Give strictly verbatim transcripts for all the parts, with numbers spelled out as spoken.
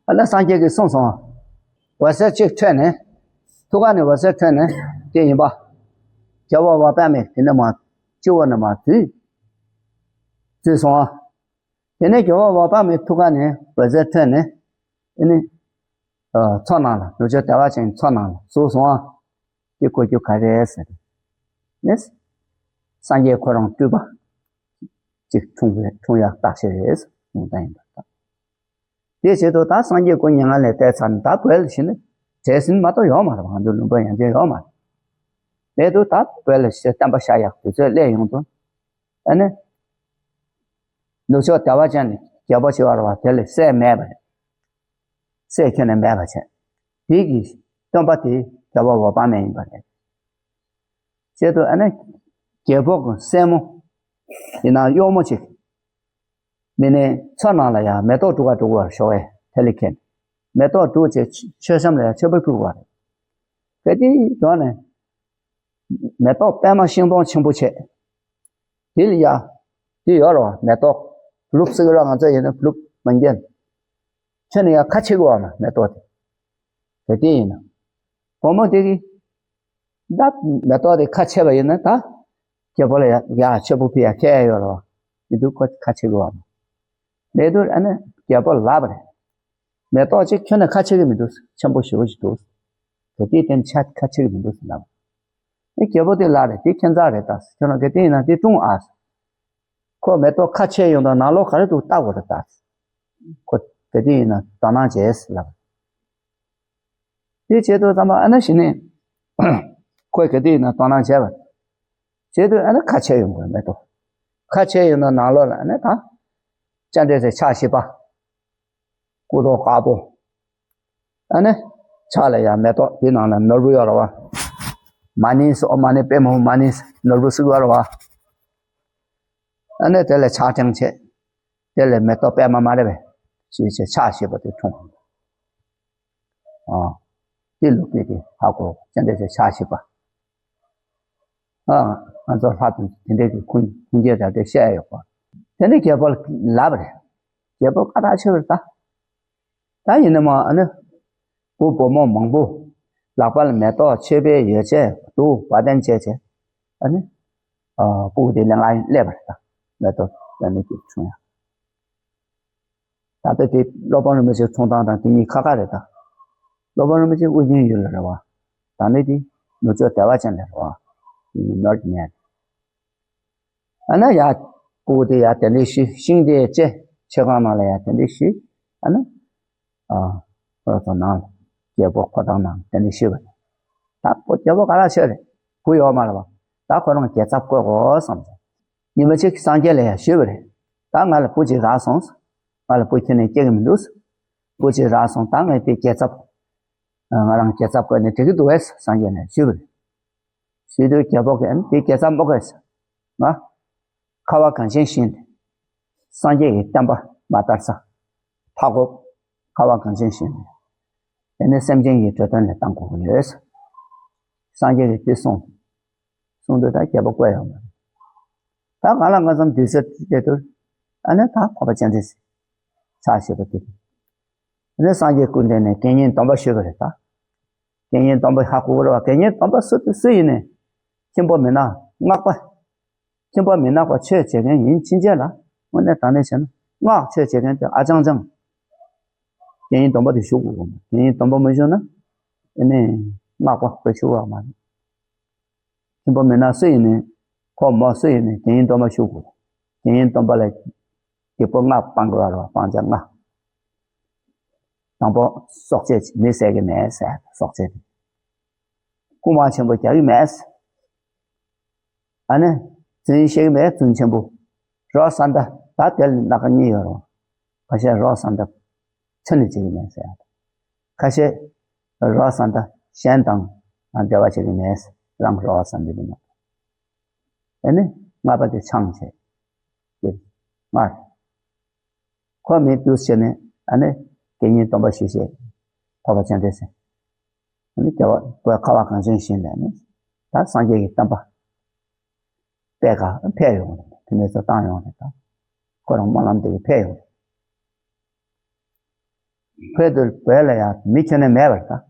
ཨ་ནི་སངས་རྒྱས་ཀྱིས་གསུངས་སོང་། འོད་ཟེར་གཅིག་འཕྲོས་ནས། ཐུགས་ཀ་ནས་འོད་ཟེར་འཕྲོས་ནས་དེ་ཡིན་པ། རྒྱལ་བ་འོད་དཔག་མེད་དེ་ནས་མར་སྤྱི་བོ་ནས་མར་བུད་བུད་སོང་ཨ། དེ་ནས་རྒྱལ་བ་འོད་དཔག་མེད་ཐུགས་ཀ་ནས་འོད་ཟེར་འཕྲོས་ནས། ཨ་ནི། ཨ། མཚོ་ནང་ལ་ནུབ་ཕྱོགས་བདེ་བ་ཅན་གྱི་མཚོ་ནང་ལ་ཟུག་སོང་ཨ། དེ་གོ་རྒྱུ་ག་རེ་རེད་ཟེར་ན། སངས་རྒྱས་ཁོ་རང་སྤྲུལ་པ་ཅིག་འཁྲུངས་པའི་འཁྲུངས་ཡག་རྟགས་ཤིག་རེད་ཟེར་གསུངས་བསྡད་ཡིན་པ་དང་། དེ་བྱེད་དུ་ད་སངས་རྒྱས་སྐུ་མྱ་ངན་ལས་འདས་ཚར་ནས་ད་བོད་ལ་གཞི་ནས་བྲེལ་ཟིན་མ་གཏོགས་ཡོད་མ་རེད། ང་ཚོ་ལུང་པ་ཡང་ཅན་ཡོད་མ་རེད། མེད་དུ་ད་བོད་ལ་གཞི་བསྟན་པ་ཤར་ཡག་དུས་ཚོད་སླེབས་ཡོང་དུས། ཨ་ནི། ནུབ་ཕྱོགས་བདེ་བ་ཅན་ནས་རྒྱལ་པོ་ཞིག་ཡོད་རེད་བ། དེ་ལ་སྲས་མེད་པ་རེད། སྲས་ཁྱོན་ནས་མེད་པ་བྱས། དེ་གི་སྟོན་པ་དེ་རྒྱལ་བ་འོད་དཔག་མེད་ཡིན་པ་རེད། བྱེད་དུ་ཨ་ནི། རྒྱལ་པོ་གི་སྲས་མོ། ཡིན་ན་གཡོག་མོ་ཅིག་མི་ནི་མཚོ་ནང་ལ་ཡང་མེ་ཏོག་སྒྲུག་ག་འགྲོ་བར་ཤོག་ཨེ་དེ་ལ་ཁེལ། མེ་ཏོག་སྒྲུག་བྱས་མཆོད་བཤམས་ལ་ཡང་མཆོད་པ་ཕུལ་བ་རེད། གལ་ཏེ་འགྲོ་ནས། མེ་ཏོག་པད་མ་ཤིང་སྡོང་ཆེན་པོ་བྱས། དེ་ལ་ཡ། དེ་ཡོད་རེད་བ། མེ་ཏོག་ལུག་སྲིད་ར་ང་ཚོ་ཡིན་ན་ལུག་མ་འགྱེལ། ཁྱོད་ནི་ཡ་ཁ་ཕྱེ་གི་བ་མ་མེ་ཏོག་དེ། གལ་ཏེ་ཡིན་ན། བུ་མོ་དེ་གི། ད་མེ་ཏོག་དེ་ཁ་ཕྱེ་བ་ཡིན་ན་ད། རྒྱལ་པོ་ལ་ཡ་ཡ་མཆོད་པ་ཕུལ་ཡ་ཁྱད་ཡོད་རེད་བ། མི་འདུག་ཁོ་ཁ་ཕྱེ་གི་བ་མ། མེད་དུས་ཨ་ནི་རྒྱལ་པོ་ལབ་པ་རེད། མེ་ཏོག་ཅིག་ཁྱོན་ནས་ཁ་ཕྱེ་གི་མི་འདུག་ཆེན་པོ་ཞེ་པོ་ཞིག་འདུག་གལ་ཏེ་དེ་ནི་ཆ་ཁ་ཕྱེ་གི་མི་འདུག་ཟེར་ལབ། ཨེ་རྒྱལ་པོ་དེ་ལ་རེད། དེ་ཁྱད་མཚར་རེད་ད། ཁྱོད་རང་གལ་ཏེ་ཡིན་ན་དེ་སྲུང་ཨ། ཁོ་མེ་ཏོག་ཁ་ཕྱེ་ཡོང་དུས་ནང་ལོགས་ག་རེ་འདུག་བལྟ་དགོས་རེད་ད། ཁོ་གལ་ཏེ་ཡིན་ན་དོ་སྣང་བྱས་ཟེར་ལབ། དེ་བྱེད་དུས་ཙམ་པ་ཨ་ནི་གཞི་ནས། ཁོས་གལ་ཏེ་ཡིན་ན་དོ་སྣང་བྱས་པ། བྱེད་དུས་ཨ་ནི་ཁ་ཕྱེ་ཡོང་དགོས་མེ་ཏོག་ཁ་ཕྱེ་ཡོང་དུས་ནང་ལོགས་ལ་ཨ་ནི་ད། ཅ་འདྲེ་ཟེར་ཕྱག་བཞི་པ། སྐུ་མདོག་དཀར་པོ། ཨ་ནི། ཕྱག་ལ་ཡང་མེ་ཏོག་དེ་ནང་ལ་ནོར་བུ་ཡོད་རེད་བ། མ་ཎི་ཟེར་ཨོཾ་མ་ཎི་པདྨེ་ཧཱུྃ་མ་ཎི་ཟེར་ནོར་བུ་ཟེར་ཡོད་རེད་བ། ཨ་ནི་དེ་ལ་ཕྱག་ཕྲེང་བྱས། དེ་ལ་མེ་ཏོག་པད་མ་མ་རེད་པས། ཞེས་བྱས་ཕྱག་བཞི་པ་དེ་འཁྲུངས། ཨ། དེ་ལུགས་ཀྱི་དེ་ཧ་གོ་ཅ་འདྲེ་ཟེར་ཕྱག་བཞི་པ། ཨ། ང་ཚོ་ལྷག་ཏུ་དེ་འདྲའི་གི་ཁུངས་ཁུངས་སྐྱེལ་དང་དེ་བཤད་ཡོད་པ། དེ་ནས་རྒྱལ་པོ་ལབ་པ་རེད། རྒྱལ་པོ་བཀའ་དྲག་ཆེ་བར་ལྟ། ད་ཡིན་ན་མ་ཨ་ནི། བུ་བུ་མོ་མང་པོ། ལག་པ་ལ་མེ་ཏོག་མཆོད་པའི་ཡོ་བྱད་དུ་བ་དན་བྱས་བྱས། ཨ་ནི། ཨ། སྤུ་གུ་དེ་ལེན་ག་སླེབས་པ་རེད་ད། མེ་ཏོག་ལ་ནི་དེ་འཁྲུངས་ཡ། ད་ལྟ་དེ་སློབ་དཔོན་རིན་པོ་ཆེ་འཁྲུངས་སྟངས་དང་དེ་གཉིས་ཁ་ཁ་རེད་ད། སློབ་དཔོན་རིན་པོ་ཆེ་ཨོ་རྒྱན་ཡུལ་ལ་རེད་བ། ད་ནི་དེ་ནུབ་ཕྱོགས་བདེ་བ་ཅན་ལ་རེད་བ། དེ་གཉིས་ནོར་གྱི་མེད། ཨ་ནི་ཡ། སྤུ་གུ་དེ་ཡ་དེ་འདྲའི་ཤི་ཤིང་དེ་ལྕེ་མཆོད་ཁང་ནང་ལ་ཡ་དེ་འདྲའི་ཤི། ཨ་ནི། ཨ། ཁོ་རང་ཚོ་ནང་ལ་རྒྱལ་པོ་ཁོ་ཐང་ནང་དེ་འདྲའི་ཤི་བ་རེད། ད་ཁོ་རྒྱལ་པོ་ག་རེ་ཤི་རེད། བུ་ཡོད་མ་རེད་བ། ད་ཁོ་རང་རྒྱལ་ཚབ་བསྐོ་དགོས་བསམ་སོང་། ཉི་མ་གཅིག་སངས་རྒྱས་ལ་ཡང་ཞུས་པ་རེད། ད་ང་ལ་བུ་གཅིག་རག་སོང་། ང་ལ་བུ་ཁྱོན་ནས་སྐྱེ་གི་མི་འདུག་བུ་གཅིག་རག་སོང་། ད་ངས་དེ་རྒྱལ་ཚབ། ང་རང་རྒྱལ་ཚབ་བསྐོས་ནས་འགྲིག་གི་འདུག་བས་སངས་རྒྱས་ལ་ཞུས་པ་རེད། ཞུས་དུས་རྒྱལ་པོ་གིས་ཨ་ནི་དེ་རྒྱལ་ཚབ་མ་དགོས། ང་། ཁ་བ་གངས་ཅན་ཞིང་ནས། སངས་རྒྱས་ཀྱི་བསྟན་པ་མ་དར་ས། མཐའ་འཁོབ། ཁ་བ་གངས་ཅན་ཞིང་ནས། དེ་ནས་སེམས་ཅན་གྱི་འགྲོ་དོན་ལ་བཏང་དགོས་ཀྱི་ཡོད། སངས་རྒྱས་ཀྱིས་དེ་གསུངས། གསུངས་དུས་ད་རྒྱལ་པོ་བསྐོས་ཡོང་བ་རེད། ད་གང་ལ་གང་འཚམ་དུས་ཚོད་དེ་དུས། ཨ་ནི་ད་འཕགས་པ་སྤྱན་རས་གཟིགས་ཕྱག་བཞི་པ་དེ། ཨ་ནི་སངས་རྒྱས་སྐུ་མདུན་ནས་དགེ་བསྙེན་སྡོམ་པ་ཞུས་པ་རེད་ད། དགེ་བསྙེན་སྡོམ་པ་ཧ་གོ་གི་རེད་བ། དགེ་བསྙེན་སྡོམ་པ་སུ་སུ་ཡིན་ནས། ཁྱིམ་པ་མི་ནག་སྔགས་པ། ཁྱིམ་པ་མི་ནག་པ་ཆོས་བྱེད་མཁན་ཡིན་ཕྱིན་ཆད་ལ། དངོས་གནས་དྲང་གནས་བྱས་ན་སྔགས་ཆོས་བྱེད་མཁན་དེ་ཨ་ཅང་ཅང་། དགེ་བསྙེན་སྡོམ་པ་དེ་ཞུ་དགོས་གོ། དགེ་བསྙེན་སྡོམ་པ་མི་ཞུ་ན། ཨ་ནི། སྔགས་པ་དཔེ་ཞུ་བ་མ་རེད། ཁྱིམ་པ་མི་ནག་སུ་ཡིན་ནའི། ཁོ་མོ་སུ་ཡིན་ནའི་དགེ་བསྙེན་སྡོམ་པ་ཞུ་དགོས། དགེ་བསྙེན་སྡོམ་པ་ལ། སྡིག་པ་ལྔ་སྤང་དགོས་རེད་བ། སྤང་བྱ་ལྔ། དང་པོ་སྲོག་གཅོད་མི་བསད་ཀྱི་མེད་ཟེར་སྲོག་གཅོད། རྐུ་མ་ཆེན་པོ་རྒྱག་གི་མེད། ཨ་ནི། རྫུན་བཤད་ཀྱི་མེད། རྫུན་ཆེན་པོ། རོགས་ས་མཐའ་ད་དེ་ལ་སྣ་ཁ་གཉིས་ཡོད་རེད་བ། ཁ་ཤས་རོགས་ས་མཐའ་ཚུར་ནས་བྱེད་ཀྱི་མེད་ཟེར། ཁ་ཤས་རོགས་ས་མཐའ་གཞན་དང་འབྲེལ་བ་བྱེད་ཀྱི་མེད། རང་རོགས་ས་མཐའ་དེ་མ་གཏོགས། ཨ་ནི་ལྔ་པ་དེ་ཆང་བྱེད་ཀྱི་ལྔ་རེད། ཁོ་མི་འདུག་བྱས་ནས་ཨ་ནི་དགེ་བསྙེན་སྡོམ་པ་ཞུས་བྱས། འཕགས་པ་སྤྱན་རས་གཟིགས། ཨ་ནི་རྒྱལ་བ་བོད་ཁ་བ་གངས་ཅན་ཞིང་ལ་ཨ་ནི་ད་སངས་རྒྱས་ཀྱི་བསྟན་པ་སྤེལ་ག་ཕེབས་ཡོང་རེད། ཕན་ཚུན་བཏང་ཡོང་རེད་ད། ཁོ་རང་སྨོན་ལམ་དེ་གི་ཕེབས་ཡོང་རེད། ཕ་གི་དེ་བོད་ལ་ཡང་མི་ཁྱོན་ནས་མེད་པར་ད།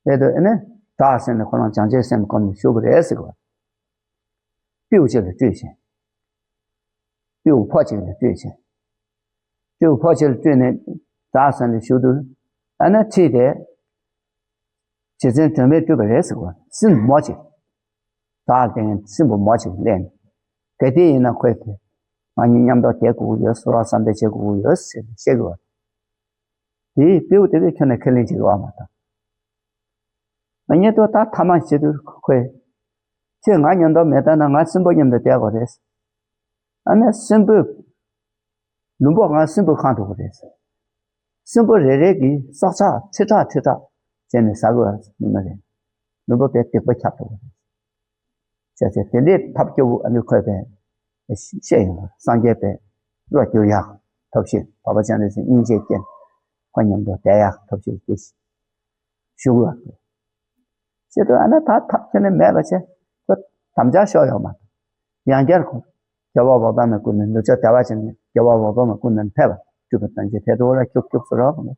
ཕ་གི་དེ་ཨ་ནི་བྲག་ཟེར་ནས་ཁོ་རང་བྱང་ཆུབ་སེམས་བསྒོམས་ནས་བཞུགས་པ་རེད་ཟེར་གི་བ། སྤྲེའུ་གཅིག་ལ་སྤྲུལ་ཞིང་། སྤྲེའུ་ཕོ་གཅིག་ལ་སྤྲུལ་ཞིང་། སྤྲེའུ་ཕོ་གཅིག་ལ་སྤྲུལ་ནས་བྲག་ཟེར་ནས་བཞུགས་དུས། ཨ་ནི་ཁྲིད་དེ། རྗེ་བཙུན་སྒྲོལ་མས་སྤྲུལ་པ་རེད་ཟེར་གི་བ། སྲིན་མོ་གཅིག་བྲག་ལ་བསྡད་མཁན་སྲིན་པོ་མོ་གཅིག་སླེབས་ནས། གལ་ཏེ་ཡིན་ན་ཁོས་དེ། ང་གཉིས་མཉམ་དུ་བསྡད་དགོས་ཀྱི་ཡོད། གསོལ་བ་བསམ་འདས་བྱེད་དགོས་ཀྱི་ཡོད་ཟེར་ནས་བཤད་ཀྱི་བ། དེའི་སྤྲེའུ་དེ་གིས་ཁྱོན་ནས་ཁས་ལེན་བྱེད་ཀྱི་བ་མ་གཏོགས། ང་གཉིས་དུ་ད་ཐ་མག་བྱེད་དུས་ཁོས། ཁྱོད་ང་མཉམ་དུ་མེད་ད་ན་ང་སྲིན་པོ་མཉམ་དུ་བསྡད་དགོས་རེད། ཨ་ནི་སྲིན་པོས། ལུང་པ་ང་སྲིན་པོ་ཁེངས་འགྲོ་གི་རེད། སྲིན་པོ་རེ་རེ་གིས་སྲོག་ཆགས་ཁྲི་ཕྲག་ཁྲི་ཕྲག་བྱས་ནས་ཟ་དགོས་པ་ཡིན་ནི་རེད། ལུང་པ་དེ་སྡིག་པ་ཁྱབ་འགྲོ་གི་རེད། བྱས་ཙང་དེ་འདྲའི་ཐབས་སྐྱོ་བོ་ཨ་ནི་ཁོས་པས་བཤད་ཡོང་བ། སངས་རྒྱས་པས་བློ་བསྒྱུར་ཡག་ཐབས་ཤེས། འཕགས་པ་སྤྱན་རས་གཟིགས་སྙིང་རྗེ་སྐྱེས། ཁོ་མཉམ་དུ་བསྡད་ཡག་ཐབས་ཤེས་དེ་ཞུ་དགོས་པ་རེད། བྱེད་དུས་ཨ་ནི་ད་ཐབས་ཁྱོན་ནས་མེད་པ་བྱས། ཁོ་དམ་བཅའ་ཤོར་ཡོད་མ་གཏོགས། ཡང་བསྐྱར་ཁོ་རྒྱལ་བ་འོད་དཔག་མེད་སྐུ་མདུན། ནུབ་ཕྱོགས་བདེ་བ་ཅན་ནས་རྒྱལ་བ་འོད་དཔག་མེད་སྐུ་མདུན་ཕེབས་པ། སྤྲུལ་པ་སྟོན་ཅིག་ཕེབས་འདུག་ལ་ཁྱུག་ཁྱུག་སུ་རོགས།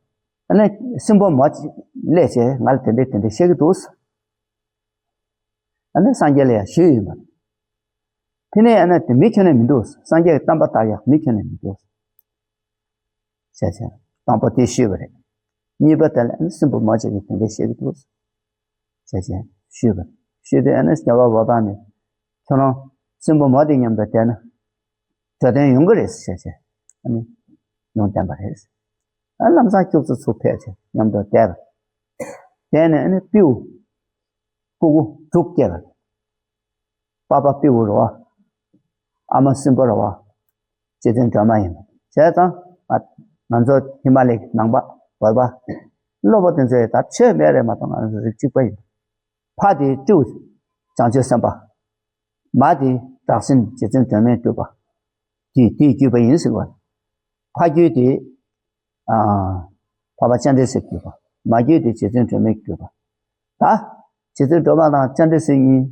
ཨ་ནི་སྲིན་པོ་མོ་གཅིག་སླེབས་བྱས་ང་ལ་དེ་འདྲས་དེ་འདྲས་བཤད་ཀྱི་འདུག། ཨ་ནི་སངས་རྒྱས་ལ་ཡང་ཞུས་ཡིན་པ། དེ་ནས་ཨ་ནི་དེ་མི་ཁྱོན་ནས་མི་འདུག། སངས་རྒྱས་ཀྱི་བསྟན་པ་དར་ཡག་མི་ཁྱོན་ནས་མི་འདུག། བྱས་བྱས། དང་པོ་དེ་ཞུས་པ་རེད། གཉིས་པ་དེ་ལ་ཨ་ནི་སྲིན་པོ་མོ་གཅིག་གིས་དེ་འདྲས་བཤད་ཀྱི་འདུག། བྱས་བྱས་ཞུས་པ་རེད། ཞུས་དུས་ཨ་ནི་རྒྱལ་བ་འོད་དཔག་མེད། ཁྱོད་རང་སྲིན་པོ་མོ་དེ་མཉམ་དུ་བསྡད་ན། འགྲོ་དོན་ཡོང་གི་རེད་ཟེར་བྱས་བྱས། ཨ་ནི་ལུང་བསྟན་པ་རེད། ཨ་ལམ་སང་ཁྱུག་ཙམ་ཚུར་ཕེབས་བྱས་མཉམ་དུ་བསྡད་པ། བསྡད་ནས་ཨ་ནི་སྤྲེའུ་ཕྲུ་གུ་དྲུག་སྐྱེས་པ་རེད། པ་ཕ་སྤྲེའུ་རེད་བ། ཨ་མ་སྲིན་པོ་རེད་བ། རྗེ་བཙུན་སྒྲོལ་མ་ཡིན་པ་བྱས་ཙང་། ང་ང་ཚོ་ཧི་མ་ལའི་ནང་པ་བོད་པ་སློབ་དཔོན་དེ་ཚོས་ད་ཆོས་མེད་རེད་མ་གཏོགས་ང་ཚོ་རིགས་གཅིག་པ་ཡིན། ཕ་དེ་སྤྲེའུ་བྱང་ཆུབ་སེམས་དཔའ། མ་དེ་བྲག་སྲིན་རྗེ་བཙུན་སྒྲོལ་མས་སྤྲུལ་པ། དེ་དེས་བརྒྱུད་པ་ཡིན་ཟེར་བ། ཕ་རྒྱུད་དེ། ཨ། འཕགས་པ་སྤྱན་རས་གཟིགས་བརྒྱུད་པ། མ་རྒྱུད་དེ་རྗེ་བཙུན་སྒྲོལ་མས་བརྒྱུད་པ། ད། རྗེ་བཙུན་སྒྲོལ་མ་དང་སྤྱན་རས་གཟིགས་གཉིས་